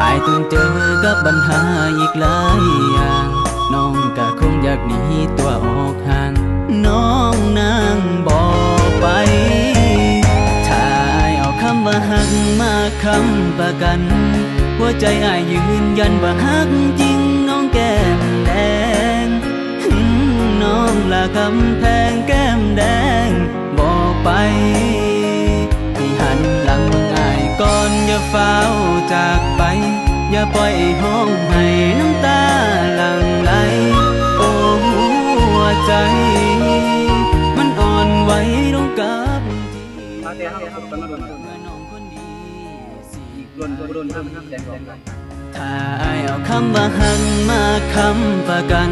ອ້າຍຕ້ອງເຈີກັບບັນຫາອີກຫຼາຍຢ່າງ ນ້ອງກະຄົງຢາກໜີຕົວອອກຫ່າງ ນ້ອງນາງບໍ່ໄປ ຖ້າອ້າຍເອົາຄຳວ່າຮັກມາ ຄ້ຳປະກັນ ຫົວໃຈອ້າຍຢືນຢັນວ່າຮັກຈິງ ນ້ອງແກ້ມແດງ ໜຶ່ງ ນ້ອງລະກຳແພງແກ້ມແດງ ບໍ່ໄປ ໃຫ້ຫັນຫຼັງເບິ່ງອ້າຍກ່ອນ ຢ່າຟ້າວຈາກໄປ ຢ່າປ່ອຍໃຫ້ຮ້ອງໄຫ້ນ້ຳຕາຫຼັ່ງໄຫຼ ໂອ້ ຫົວໃຈ ມັນອ່ອນໄຫວລົງກັບທີ່ ມາແຕ່ເຮົາຄົບກັນມາດົນ ເມື່ອນ້ອງຄົນດີ ອີກດົນບໍ່ດົນເຮົາມັນແຕກອອກກັນ ຖ້າອ້າຍເອົາຄຳວ່າຮັກມາຄ້ຳປະກັນ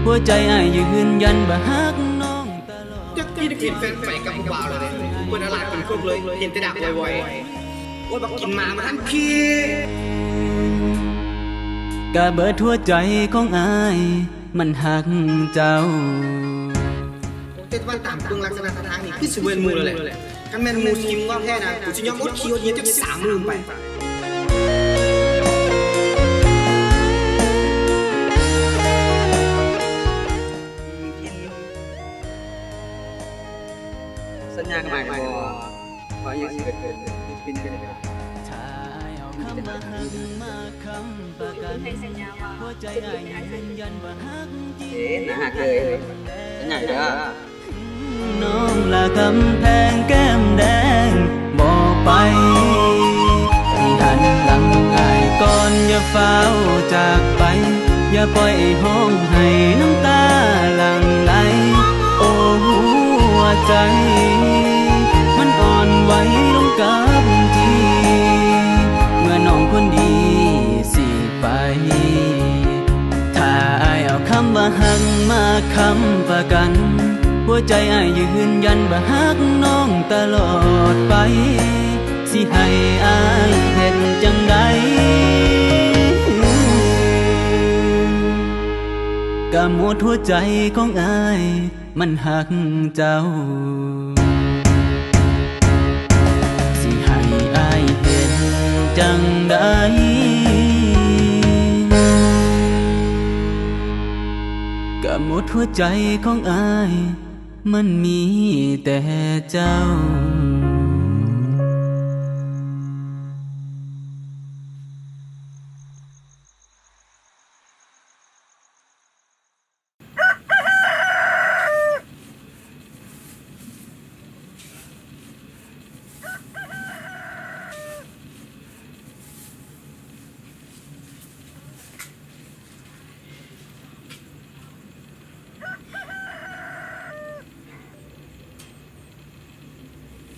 ຫົວໃຈອ້າຍຢືນຢັນວ່າຮັກນ້ອງຕະຫຼອດ ຈັກທີ່ໄດ້ເປັນແຟນໄປກັບຜູ້ບ່າວແລ້ວເດ້ ເພິ່ນອາລາດເປັນຄົບເລີຍ ເຫັນແຕ່ດາກໄວໆ ໂອ້ຍ ບັກກິນໝາມາທັງພີ້ ກະເບີດຫົວໃຈຂອງອ້າຍ ມັນຮັກເຈົ້າ ແຕ່ວ່າຕາມເບິ່ງລັກສະນະທ່າທາງນີ້ ຄືຊິບໍ່ແມ່ນໝູ່ແລ້ວແຫຼະ ຄັນແມ່ນໝູ່ທີ່ວ່າແທ້ນະ ກູຊິຍອມອົດຂີ້ອົດເຫຍື້ອຈັກສາມມື້ໄປ ສັນຍາກັບອ້າຍບໍ່ ວ່າຫຍັງຊິເກີດຂຶ້ນ ຊິເປັນຈັ່ງໃດ ຖ້າອ້າຍເອົາຄຳວ່າຮັກມາຄ້ຳປະກັນ ຫົວໃຈອ້າຍຢືນຢັນວ່າຮັກຈິງ ເອີ ໜ້າຮັກເລີຍ ສັນຍາເດີ ນ້ອງລະກຳແພງແກ້ມແດງ ບໍ່ໄປ ໃຫ້ຫັນຫຼັງອ້າຍກ່ອນ ຢ່າຟ້າວຈາກໄປ ຢ່າປ່ອຍໃຫ້ຮ້ອງໄຫ້ນ້ຳຕາຫຼັ່ງໄຫຼ ໂອ້ ຫົວໃຈ ມັນອ່ອນໄຫວລົງກັບທີ່ ເມື່ອນ້ອງຄົນດີຊິໄປ ຖ້າອ້າຍເອົາຄຳວ່າຮັກມາຄ້ຳປະກັນ ຫົວໃຈອ້າຍຢືນຢັນວ່າຮັກນ້ອງຕະຫຼອດໄປ ຊິໃຫ້ອ້າຍເຮັດຈັ່ງໃດ ກະໝົດຫົວໃຈຂອງອ້າຍ ມັນຮັກເຈົ້າ ຊິໃຫ້ອ້າຍເຮັດຈັ່ງໃດ ກະໝົດຫົວໃຈຂອງອ້າຍ ມັນມີແຕ່ເຈົ້າ. ໂ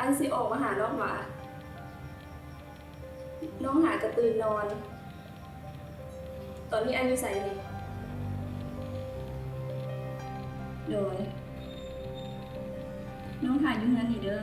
ອັນຊິອອກມາຫານ້ອງຫວາ? ນ້ອງຫາກະຕື່ນນອນ. ຕອນນີ້ອັນຢູ່ໃສນີ້? ໂດຍ ນ້ອງຖ້າຢູ່ເຮືອນນີ້ເດີ້.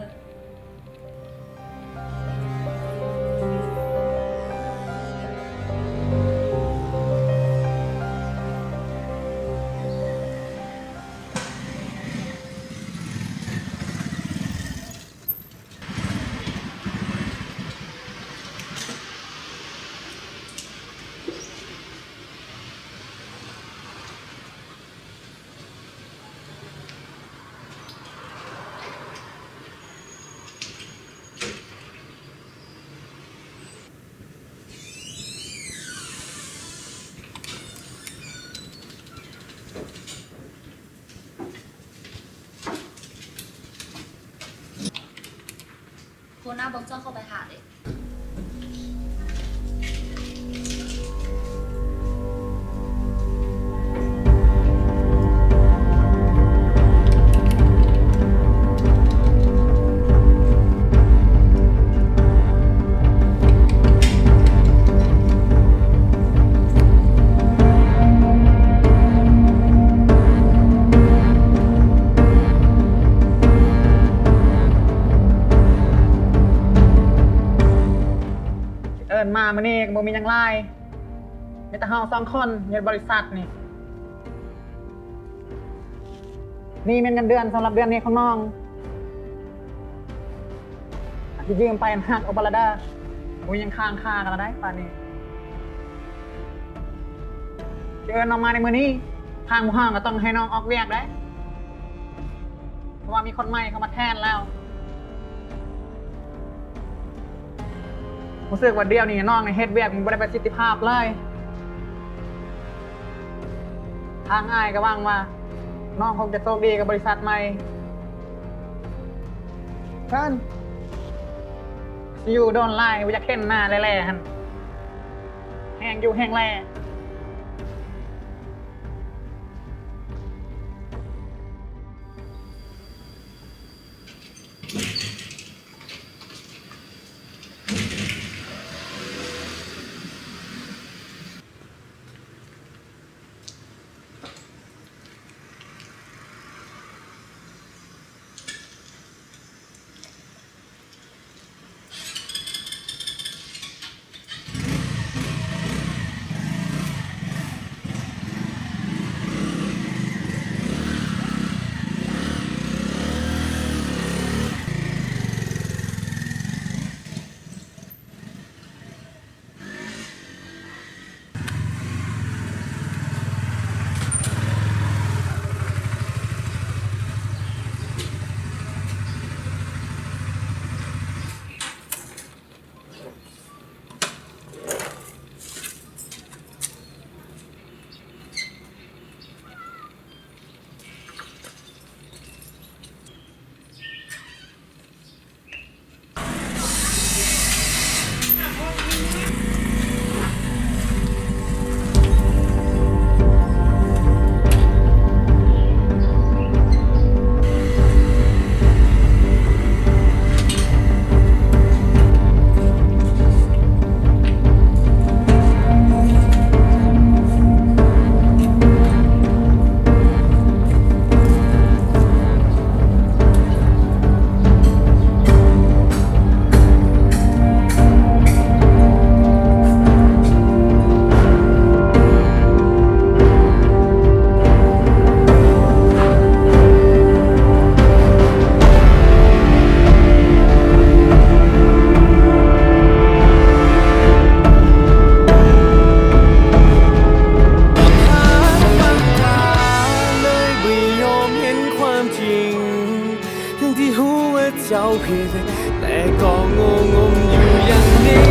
ຫົວໜ້າບອກເຈົ້າເຂົ້າໄປຫາເດ້. ເອີ້ນມາມື້ນີ້ກະບໍ່ມີຫຍັງຫຼາຍ ມີແຕ່ເຮົາສອງຄົນຢູ່ໃນບໍລິສັດນີ້. ນີ້ແມ່ນເງິນເດືອນສຳລັບເດືອນນີ້ຂອງນ້ອງ ທີ່ຢືມໄປຫັ້ນ ຫັກອອກເບິດລະເດີ້. ບໍ່ມີຫຍັງຄ້າງຄາກັນລະໄດ໋ ປານນີ້. ທີ່ເອີ້ນນ້ອງມາໃນມື້ນີ້ ທາງໝູ່ເຮົາກະຕ້ອງໃຫ້ນ້ອງອອກວຽກໄດ໋ ເພາະວ່າມີຄົນໃໝ່ເຂົ້າມາແທນແລ້ວ. ຮູ້ສຶກວ່າດຽວນີ້ນ້ອງນີ້ເຮັດວຽກມັນບໍ່ໄດ້ປະສິດທິພາບເລີຍ. ທາງອ້າຍກະຫວັງວ່ານ້ອງຄົງຈະໂຊກດີກັບບໍລິສັດໃໝ່. ເຊີນ ຊິຢູ່ດົນຫຼາຍ ບໍ່ຢາກເຫັນໜ້າແຫຼໆຫັ້ນ ແຮງຢູ່ແຮງແຫຼ.ເຈົ້າຜິດ ແຕ່ກໍງົງໆຢູ່ຢ່າງນີ້.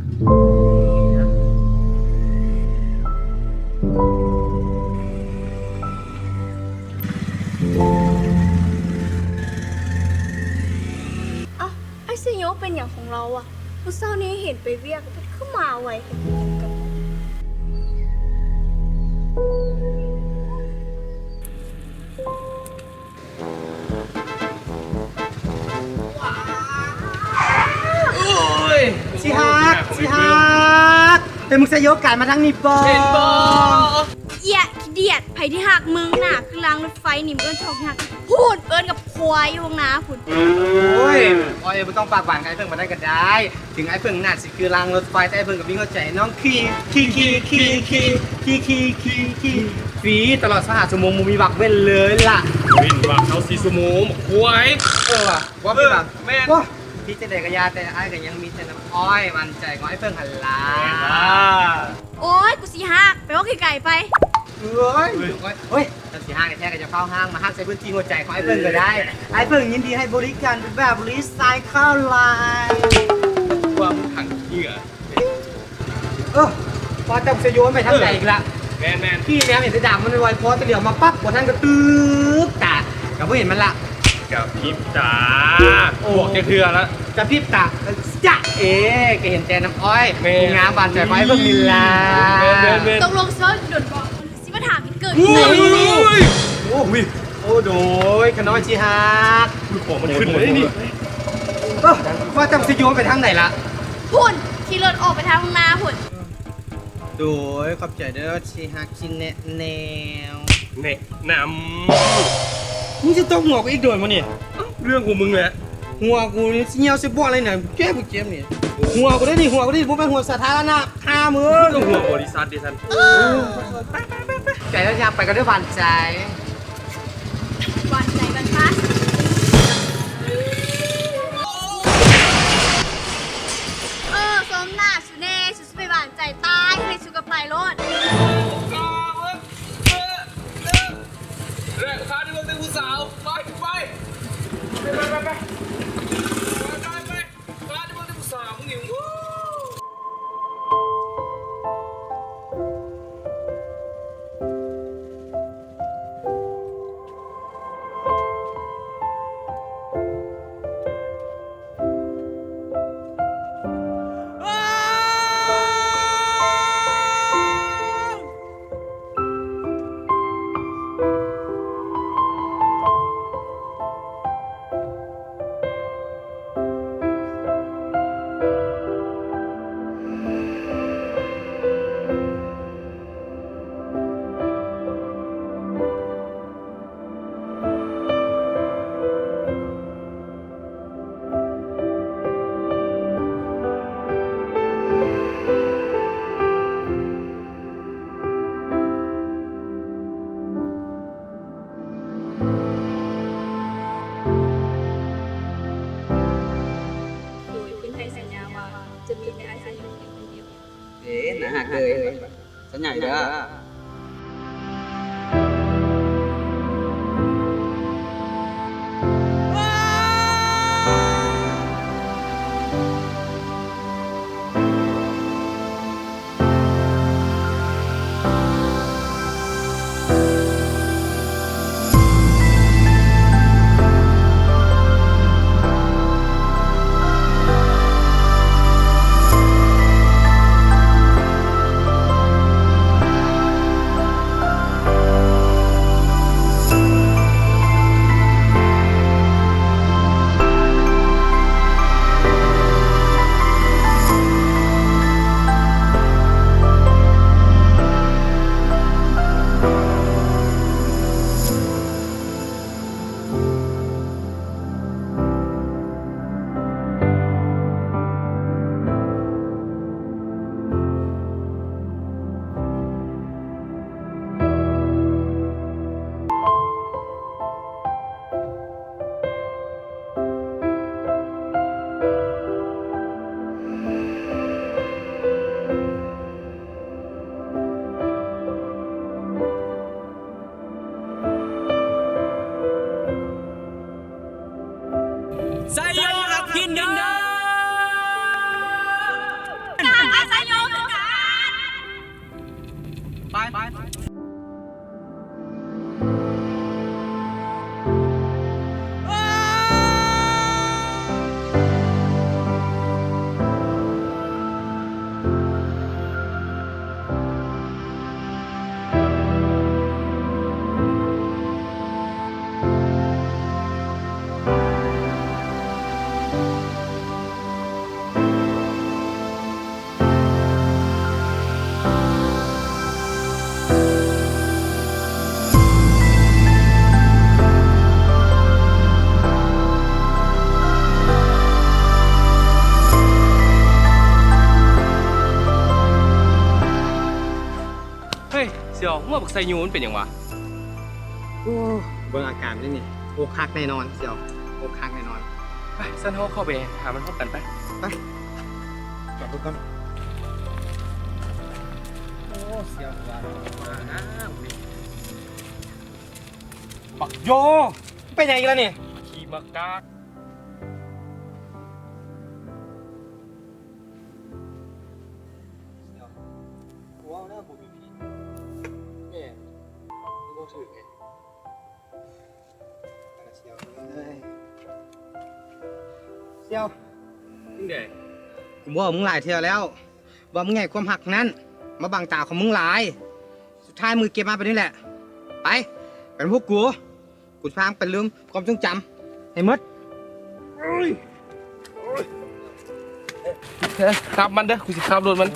ອ້າວ ອ້າຍໄຊໂຍເປັນຫຍັງຂອງລາວວະ? ມື້ເຊົ້ານີ້ເຫັນໄປວຽກ ຄືມາໄວແທ້. ໂອ້ຍ ຊິຮັກ ຊິຮັກ ເປັນມຶງໃສ່ໂຍການມາທາງນີ້ບໍ່? ເຫັນບໍ່? ເອີຍ ຂີ້ດຽດ ໃຜທີ່ຮັກມຶງ ໜ້າຄືລາງລົດໄຟນີ້ ເອີ້ນທອກຮັກ ພຸ້ນ ເອີ້ນກັບຄວາຍຢູ່ຂ້າງໜ້າພຸ້ນ. ໂອ້ຍ ອ້ອຍ ບໍ່ຕ້ອງປາກຫວານກັບອ້າຍເຜິ້ງປານນັ້ນກໍໄດ້. ເຖິງອ້າຍເຜິ້ງໜ້າຊິຄືລາງລົດໄຟ ແຕ່ອ້າຍເຜິ້ງກໍມີຫົວໃຈນ້ອງ ຂີ່ ຂີ່ ຂີ່ ຟຣີຕະຫຼອດຊາວຫ້າຊົ່ວໂມງ ບໍ່ມີວັກເວັ້ນເລີຍລະ. ເວັ້ນວັກເອົາສີ່ຊົ່ວໂມງ ບັກຄວາຍ. ເອີວ່ະ ບໍ່ຜິດຫວັງ. ແມ່ນ. ໂອ້ ຜິດຈັ່ງໃດກໍຢ່າ ແຕ່ອ້າຍກໍຍັງມີແຕ່ນ້ຳອ້ອຍ ໝັ້ນໃຈຂອງອ້າຍເຜິ້ງຫັ້ນລະ. ໂອ້ຍ ກູຊິຮັກ ໄປເວົ້າໄກໆໄປ. ເອີຍ ໂອ້ຍ ເຈົ້າຊິຮັກແທ້ໆກໍຢ່າຟ້າວຮ້າງ ມາຮັກໃສ່ພື້ນທີ່ຫົວໃຈຂອງອ້າຍເຜິ້ງກໍໄດ້. ອ້າຍເຜິ້ງຍິນດີໃຫ້ບໍລິການເປັນແບບຣີໄຊເຄິນລາຍ. ຄວາມຂັງເຫຍື່ອ. ເອີ ວ່າແຕ່ສະໂຍມໄປທາງໃດອີກລະ? ແມ່ນໆ ຂີ່ແນວເຫັນແຕ່ດາບມັນໄວໆ ພໍຕະຫຼຽວມາປັບ ບໍ່ທັນກະຕື່ບຕາ ກະບໍ່ເຫັນມັນລະ. ກະພິບຕາ ໂອ້ ບອກຈັກເທື່ອລະ ກະພິບຕາ ຈະເອ ກະເຫັນແຕ່ນ້ຳອ້ອຍ ແມ່ນ ງາມບາດໃຈຂອງອ້າຍເຜິ້ງນີ້ລະ. ແມ່ນໆໆ ຕົກລົງຊິເວົ້າດົນບໍ່? ຊິມາຖາມເກີດ ໂອ້ຍ ໂອ້ຍ ໂອ້ ໂດຍ ຂະນ້ອຍຊິຮັກ ຂອງມັນຂຶ້ນເລີຍນີ້. ເອີ ວ່າແຕ່ສະໂຍມໄປທາງໃດລະ? ພຸ້ນ ຂີ່ລົດອອກໄປທາງໜ້າພຸ້ນ. ໂດຍ ຂອບໃຈເດີ ຊິຮັກຊິແນະແນວ ແນະນຳ. ມຶງຊິຕົບຫົວກູອີກໂດນບໍ່ນີ້? ເລື່ອງຂອງມຶງແຫຼະ. ຫົວກູນີ້ຊິຍ່ຽວໃສ່ບ່ອນເລີຍນະ ເຈັບບໍ່ເຈັບນີ້. ຫົວກູເດ້ນີ້ ຫົວກູນີ້ ບໍ່ແມ່ນຫົວສາທາລະນະ ຫາມຶງ. ກໍຫົວບໍລິສັດເດຊັ້ນ. ເອີ ໄປແລ້ວ ຢາກໄປກັນເດີ ຫວານໃຈ. ຫວານໃຈບັນພາດ. ເອີ ສົມໜ້າສູແນ່ ສູຊິໄປຫວານໃຈຕາຍ ໃຫ້ສູກໍໄປໂລດ. ແລະພາໄປເບິ່ງແຕ່ຜູ້ສາວ ໄປ ໄປ ໄປ ໄປ ໄປ ພາໄປເບິ່ງແຕ່ຜູ້ສາວ ມຶງນີ້. ໂດຍ ເພິ່ນໃຫ້ສັນຍາວ່າຈະມີແຕ່ອ້າຍໄຊໂຍຄົນດຽວ. ເອີ ໜ້າຮັກເລີຍ ສັນຍາເດີ. ສ່ຽວ ຫົວບັກໄຊຍູມັນເປັນຫຍັງວະ? ໂອ້ ເບິ່ງອາການນີ້ນີ້ ອົກຫັກແນ່ນອນສ່ຽວ ອົກຫັກແນ່ນອນ. ໄປ ຊັ້ນເຮົາເຂົ້າໄປຫາມັນພ້ອມກັນໄປ. ໄປ ຈອດລົດກ່ອນ. ໂອ້ ສ່ຽວວ່າ ມານານີ້ ບັກໂຢ ເປັນຫຍັງອີກລະນີ້? ຂີ້ໝາກກາກ. ເວົ້າແລ້ວບໍ່ມີຜີ ແມ່ນ ບໍ່ຖືກເດ້ ສ່ຽວເອີຍ ສ່ຽວ. ຈັ່ງໃດ? ກູບອກມຶງຫຼາຍເທື່ອແລ້ວ ວ່າມຶງຢ່າໃຫ້ຄວາມຮັກນັ້ນມາບັງຕາຂອງມຶງຫຼາຍ. ສຸດທ້າຍມຶງເກັບມາແບບນີ້ແຫຼະ. ໄປ ໄປນຳພວກກູ. ກູຈະພາມຶງໄປລືມຄວາມຊົງຈຳໃຫ້ໝົດ. ເອີຍ ຂັບມັນເດີ ກູຊິຂັບລົດມັນ. ເ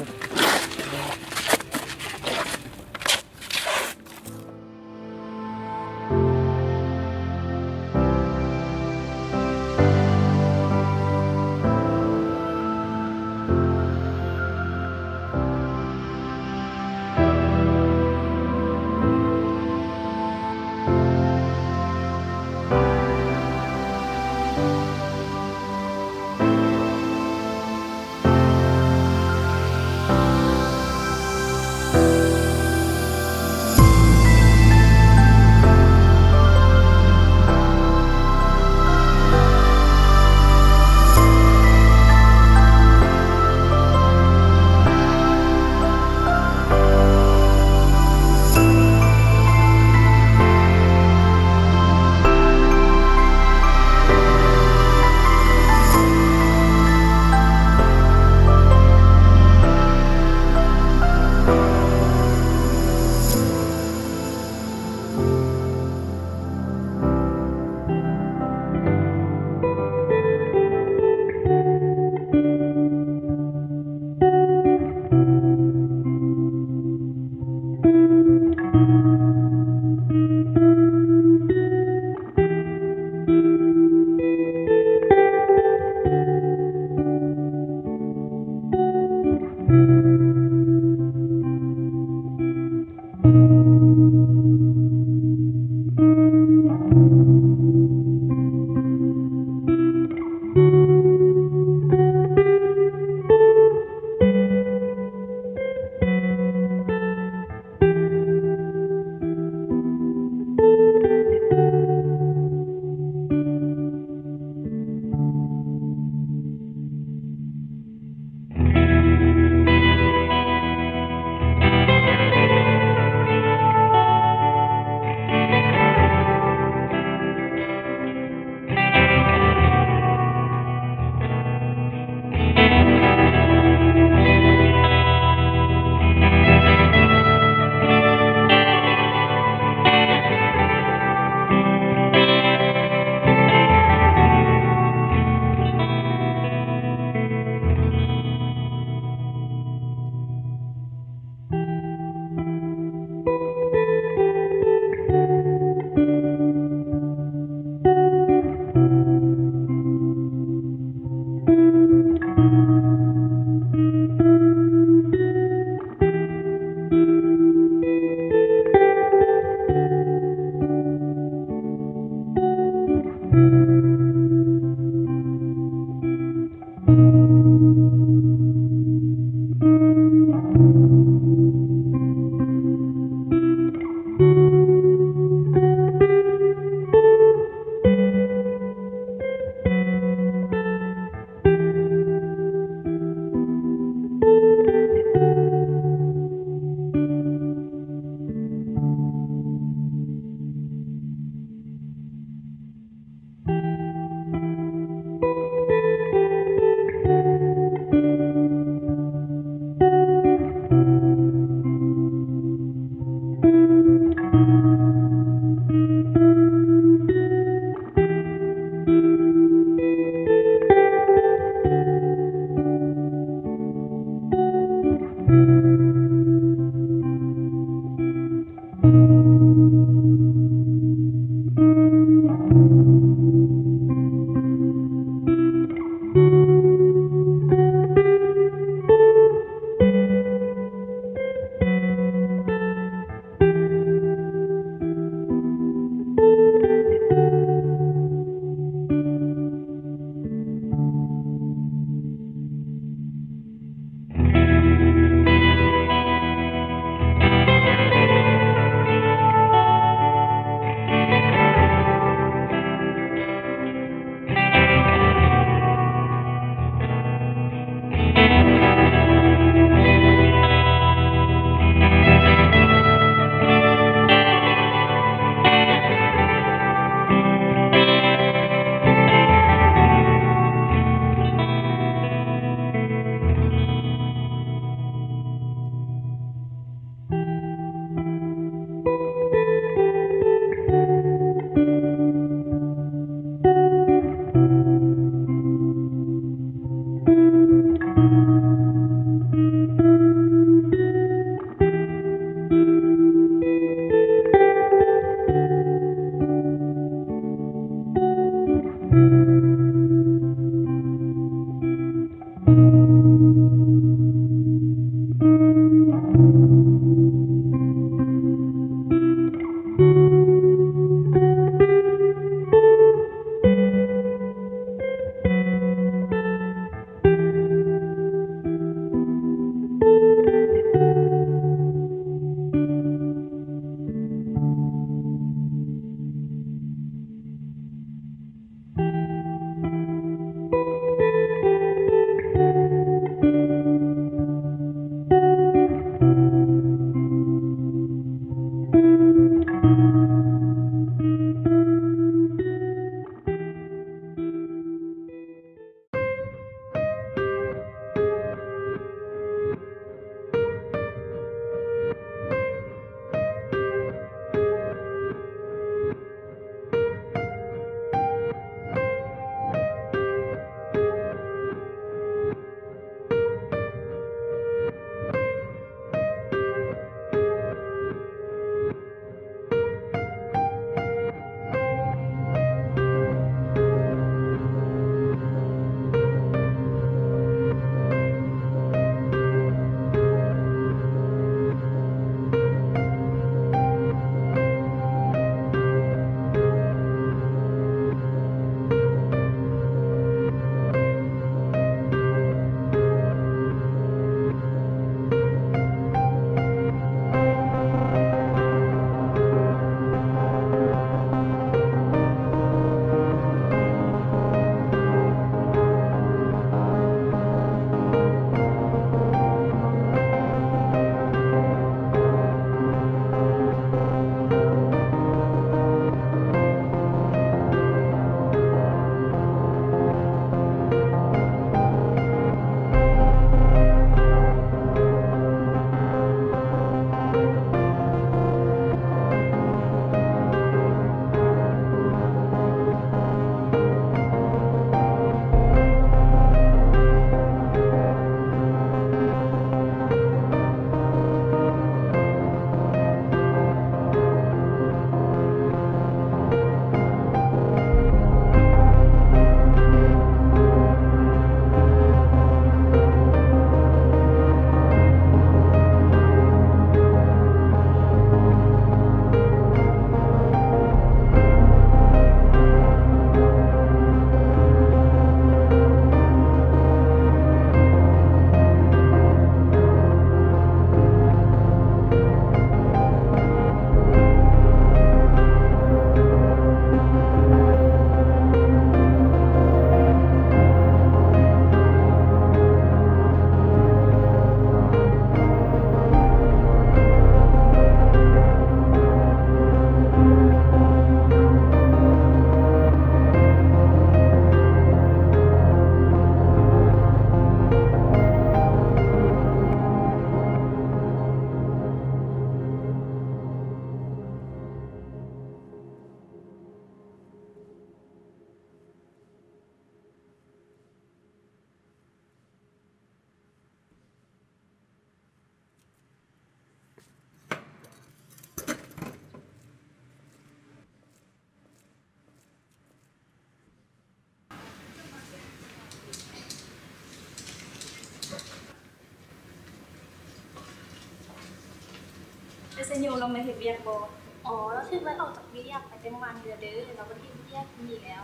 ຊະໂຍລາວມາເຮັດວຽກບໍ່? ອໍ ລາວຖືກໄລ່ອອກຈາກວຽກໄປແຕ່ມື້ວານນີ້ແລ້ວເດີ້ ລາວບໍ່ໄດ້ເຮັດວຽກຢູ່ນີ້ແລ້ວ.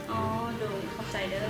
ອໍ ໂດຍ ຂອບໃຈເດີ້.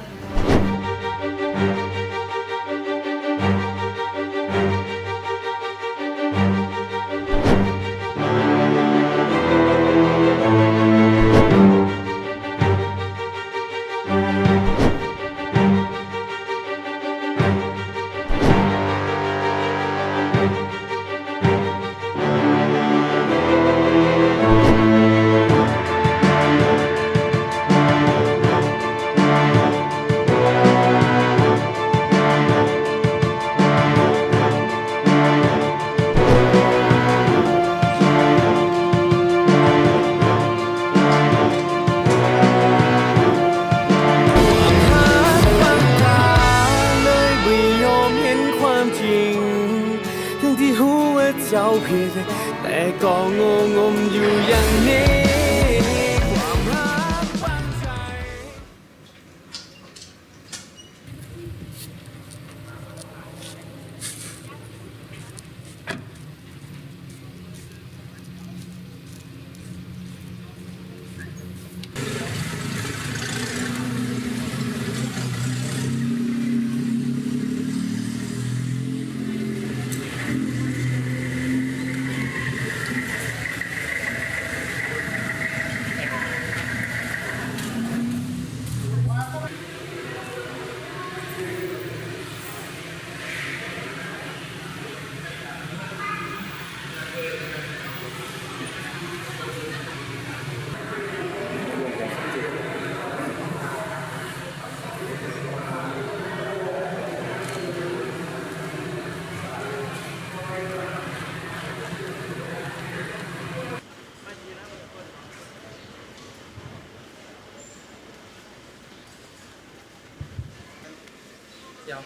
ດຽວ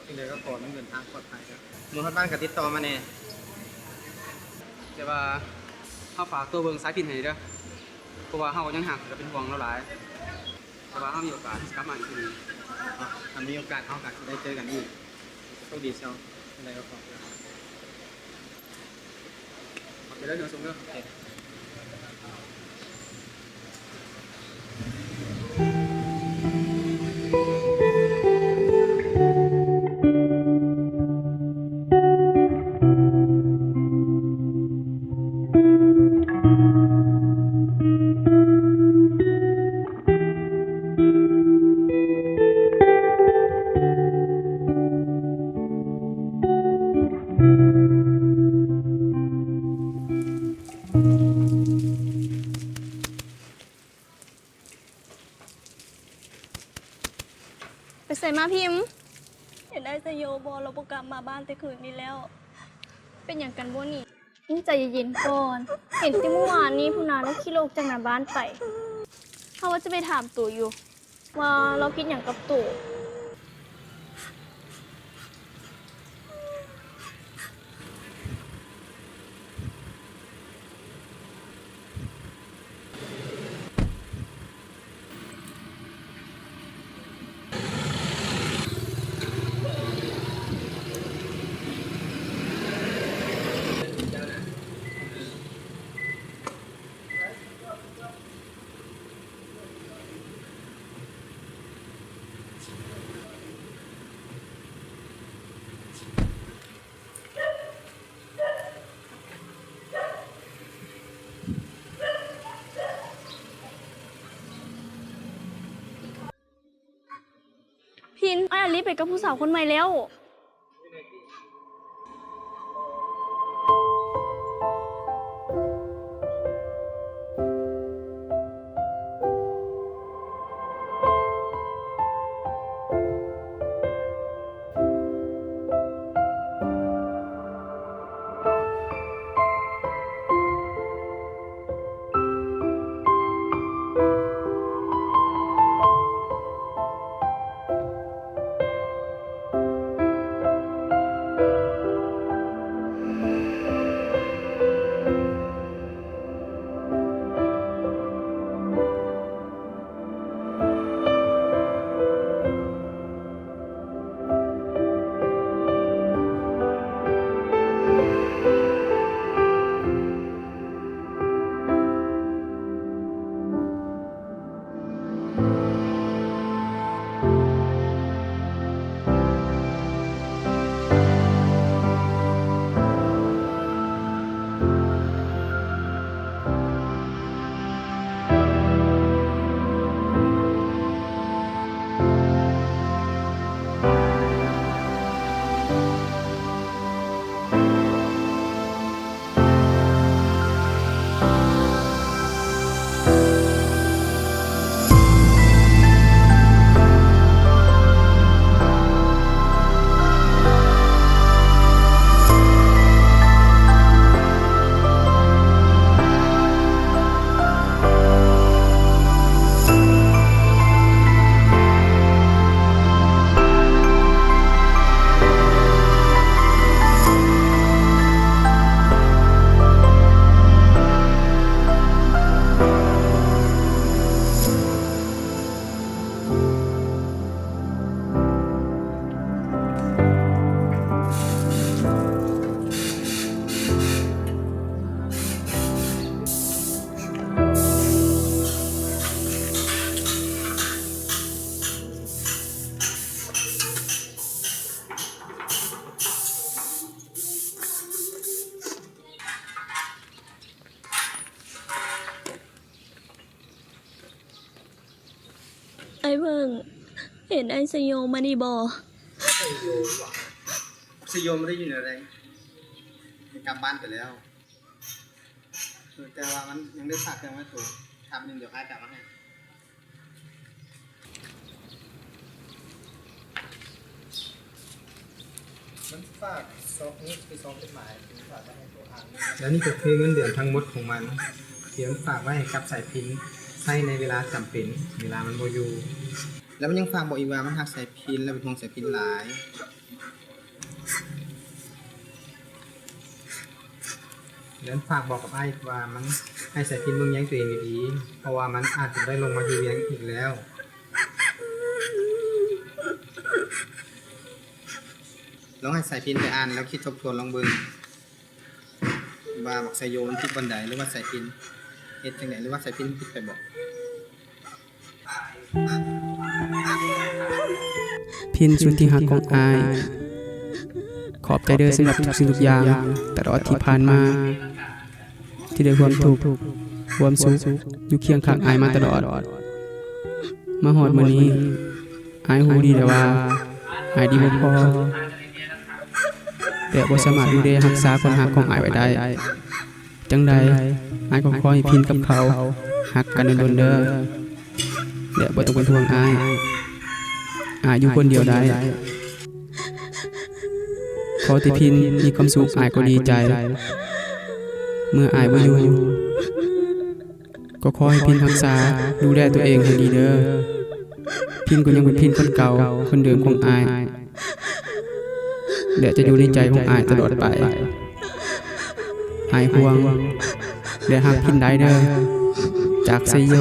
ຈັ່ງໃດກໍຂໍໃຫ້ເດີນທາງປອດໄພເດີ. ເມື່ອຮອດບ້ານກໍຕິດຕໍ່ມາແດ່. ແຕ່ວ່າເຮົາຝາກຕົວເບິ່ງສາຍພິນໃຫ້ເດີ ເພາະວ່າເຮົາກໍຍັງຮັກ ແລະ ເປັນຫ່ວງລາວຫຼາຍ. ແຕ່ວ່າເຮົາມີໂອກາດທີ່ຈະກັບມາອີກເທື່ອໜຶ່ງເນາະ. ຖ້າມີໂອກາດເຮົາກໍຊິໄດ້ເຈີກັນອີກ. ໂຊກດີເຊວ. ຈັ່ງໃດກໍຂໍ ເດີນທາງໂຊກດີເດີ. ໂອເຄ. ໄປໃສມາພິມ? ເຫັນອ້າຍຊະໂຍບໍ່? ລາວບໍ່ກັບມາບ້ານແຕ່ຄືນນີ້ແລ້ວ. ເປັນຫຍັງກັນບໍ່ນີ້? ໃຈເຢັນໆກ່ອນ. ເຫັນແຕ່ມື້ວານນີ້ພຸ້ນນາ ລາວຂີ່ລົດອອກຈາກໜ້າບ້ານໄປ. ເຮົາວ່າຈະໄປຖາມໂຕຢູ່ ວ່າລາວຜິດຫຍັງກັບໂຕ? ພິນ, ອ້າຍອາລີໄປກັບຜູ້ສາວຄົນໃໝ່ແລ້ວ. ອ້າຍເບິ່ງ ເຫັນອ້າຍໄຊໂຍມານີ້ບໍ່? ໄຊໂຍບໍ່? ໄຊໂຍບໍ່ໄດ້ຢູ່ໃນໃດ ກັບບ້ານໄປແລ້ວ. ເອີ ແຕ່ວ່າມັນຍັງໄດ້ຝາກເຄື່ອງໄວ້ໂຕ ຖ້າມັນດຽວອ້າຍໄປເອົາມາໃຫ້. ມັນຝາກຊອງ ນີ້ຄືຊອງຈົດໝາຍທີ່ຝາກໄວ້ໃຫ້ໂຕອ່ານ. ແລ້ວນີ້ກໍຄືເງິນເດືອນທັງໝົດຂອງມັນ ທີ່ມັນຝາກໄວ້ໃຫ້ກັບສາຍພິນໃຊ້ໃນເວລາຈຳເປັນ ເວລາມັນບໍ່ຢູ່. ແລ້ວມັນຍັງຝາກບອກອີກວ່າ ມັນຮັກສາຍພິນ ແລະ ເປັນຫ່ວງສາຍພິນຫຼາຍ. ແລະ ມັນຝາກບອກກັບອ້າຍວ່າ ມັນໃຫ້ສາຍພິນເບິ່ງແຍງຕົວເອງດີໆ ເພາະວ່າມັນອາດຈະໄດ້ລົງມາຢູ່ວຽງອີກແລ້ວ. ລອງໃຫ້ສາຍພິນໄປອ່ານ ແລ້ວຄິດທົບທວນລອງເບິ່ງ ວ່າບັກໄຊໂຍມັນຜິດບ່ອນໃດ ຫຼືວ່າສາຍພິນເຮັດຈັ່ງໃດ ຫຼືວ່າສາຍພິນຜິດໄປບໍ? ພິນສຸດທີ່ຮັກຂອງອ້າຍ, ຂອບໃຈເດີສຳລັບທຸກສິ່ງທຸກຢ່າງຕະຫຼອດທີ່ຜ່ານມາ ທີ່ໄດ້ຮ່ວມທຸກຮ່ວມສຸກຢູ່ຄຽງຂ້າງອ້າຍມາຕະຫຼອດ. ມາຮອດມື້ນີ້ ອ້າຍຮູ້ດີແລ້ວວ່າອ້າຍດີບໍ່ພໍ ແລະ ບໍ່ສາມາດດູແລຮັກສາຄົນຮັກຂອງອ້າຍໄວ້ໄດ້. ຈັ່ງໃດອ້າຍກໍຂໍໃຫ້ພິນກັບເຂົາຮັກກັນດົນໆເດີ ແລະ ບໍ່ຕ້ອງເປັນຫ່ວງອ້າຍ, ອ້າຍຢູ່ຄົນດຽວໄດ້. ຂໍແຕ່ພິນມີຄວາມສຸກ ອ້າຍກໍດີໃຈ. ເມື່ອອ້າຍບໍ່ຢູ່ ກໍຂໍໃຫ້ພິນຮັກສາດູແລຕົວເອງໃຫ້ດີເດີ. ພິນກໍຍັງເປັນພິນຄົນເກົ່າຄົນເດີມຂອງອ້າຍ ແລະ ຈະຢູ່ໃນໃຈຂອງອ້າຍຕະຫຼອດໄປ. ອ້າຍຫ່ວງ ແລະ ຮັກພິນຫຼາຍເດີ. ຈາກໄຊໂຍ.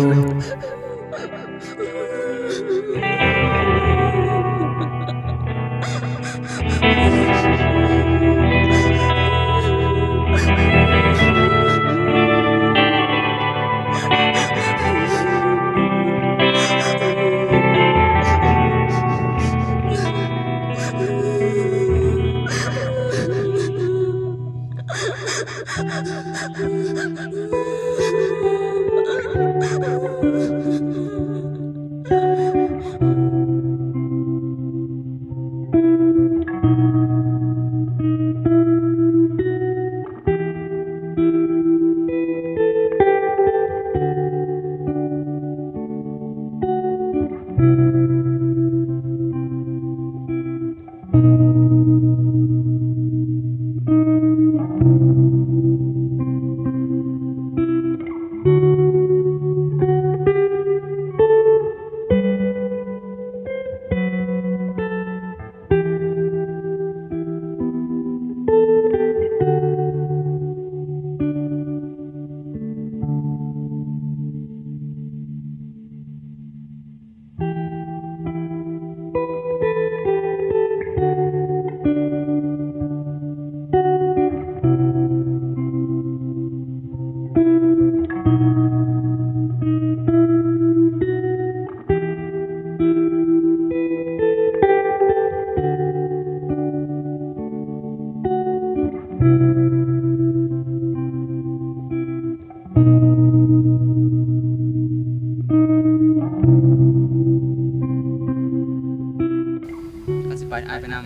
ຄັນຊິໄປ ອ້າຍໄປນຳ.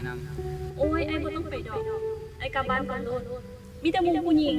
ໂອ້ຍ ອ້າຍບໍ່ຕ້ອງໄປດອກ, ອ້າຍກັບບ້ານກ່ອນໂລດ. ມີແຕ່ໝູ່ຜູ້ຍິງ.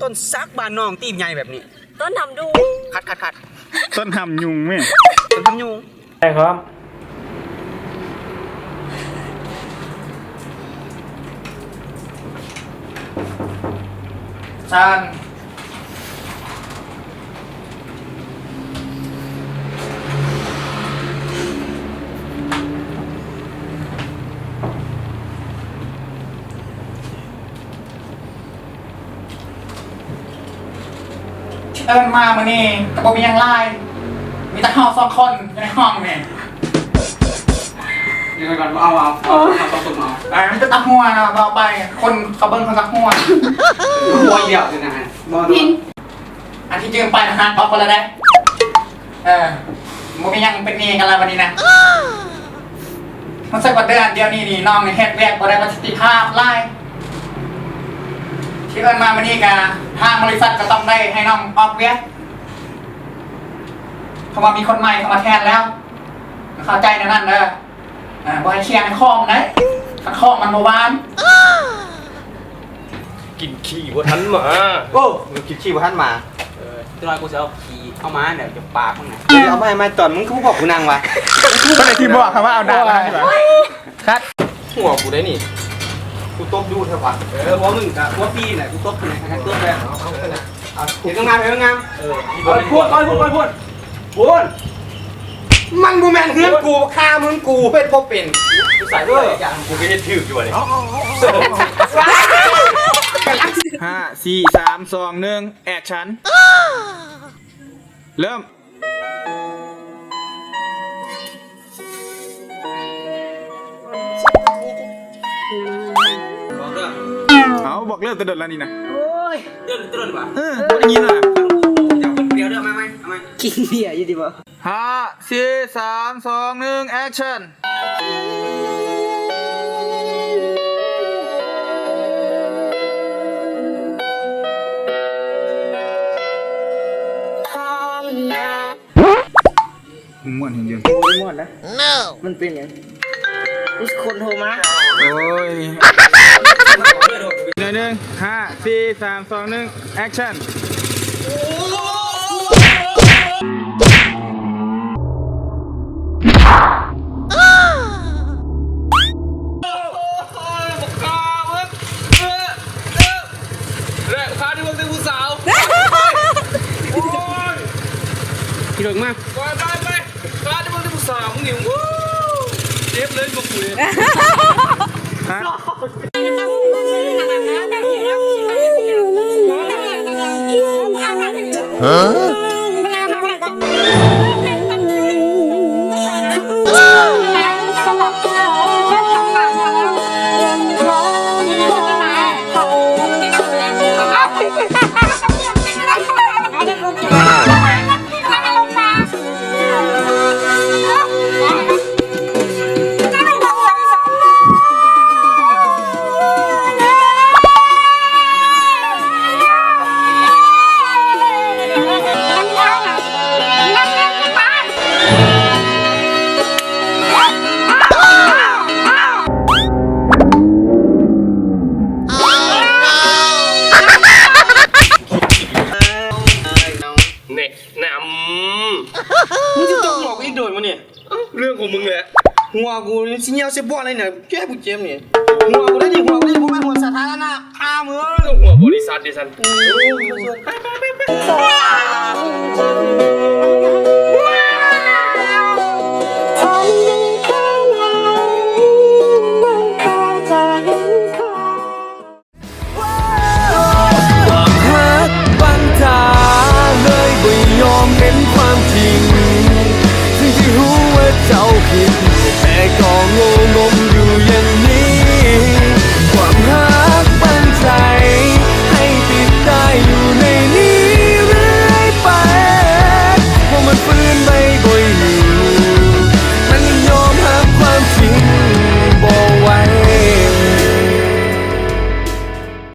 ต้นสักบ้านน้องตีบใหญ่แบบนี้ ต้นหำดุง คัด คัด คัด ต้นหำยุงแม่ ต้นหำยุง ได้ครับ ซาน เอิ้นมามื้อนี้ก็บ่มีหยังหลาย มีแต่เฮาสองคนอยู่ในห้องนี่ เดี๋ยวก่อน เอา เอา เอา เอา เอา อ่า มันจะตักหัวนะ เว้าไป คนเขาเบิ่งเขาตักหัว หัวเดียวนี่นะ บ่ พิน อันที่ยืมไปนะฮะ ออกไปแล้วเด้ เออ บ่มีหยังเป็นหนี้กันแล้วบัดนี้นะ รู้สึกว่าเดือนเดียวนี้นี่น้องนี่เฮ็ดเวียกบ่ได้ประสิทธิภาพหลาย ที่เอิ้นมามื้อนี้ก็ทางบริษัทก็ต้องได้ให้น้องออกเวียก เพราะว่ามีคนใหม่เข้ามาแทนแล้ว เข้าใจแนวนั้นเด้อ อ่า บ่ให้เคี่ยงให้คอมได้ คันคอมมันบ่หวาน กินขี้บ่ทันหมา โอ้ มึงกินขี้บ่ทันหมา เออ จักหน่อยกูสิเอาขี้เอาหมาเนี่ยจะปากมึงน่ะ เดี๋ยวเอามาให้มาตอน มึงคือบ่บอกกูนั่งวะ บ่ได้ที่บอกคำว่าเอาด่ามาดีกว่า คัด หัวกูได้นี่ กูตบดูแท้วะ เออ หัวมึงกะหัวปีน่ะ กูตบนี่ คันตบแล้ว เอา เฮ็ดงาม เฮ็ดงาม เออ เอาพูด เอาพูด เอาพูด พูด มันบ่แม่นเฮือนกู ฆ่ามึงกูเฮ็ดบ่เป็น กูใส่ด้วยอย่าง กูก็เฮ็ดถืกอยู่นี่ ห้า สี่ สาม สอง หนึ่ง แอคชั่น เริ่ม บอกเลิก เอ้า บอกเลิกแต่โดนแล้วนี่นะ โอ้ย เดิน เดินวะ เออ บ่ได้ยินว่ะ อยากเป็นเดียวเด้อ มาใหม่ เอาใหม่ กินเบียร์อยู่ติบ่ ห้า สี่ สาม สอง หนึ่ง แอคชั่น ม่วนแฮงเดียว โอ้ย ม่วนนะ มันเป็นหยัง มีคนโทรมา โอ้ย หน่อยหนึ่ง ห้า สี่ สาม สอง หนึ่ง แอคชั่น แล้วข้าได้เบิ่งแต่ผู้สาว โอ้ย พี่ดอกมา ไป ไป ไป ข้าได้เบิ่งแต่ผู้สาว มึงนี่ โอ้ย เจ็บเลย มึงนี่ ฮะ ฮะ ຫົວກູນີ້ຊິຍ່ຽວໃສ່ບ່ອນເລີຍນີ້ ເຈັບບໍ່ເຈັບນີ້ ຫົວກູໄດ້ນີ້ ຫົວກູໄດ້ ບໍ່ແມ່ນຫົວສາທາລະນະ ຂ້າມເອີຍ ຫົວບໍລິສັດເດຊັ້ນ ເອີ ໄປໆ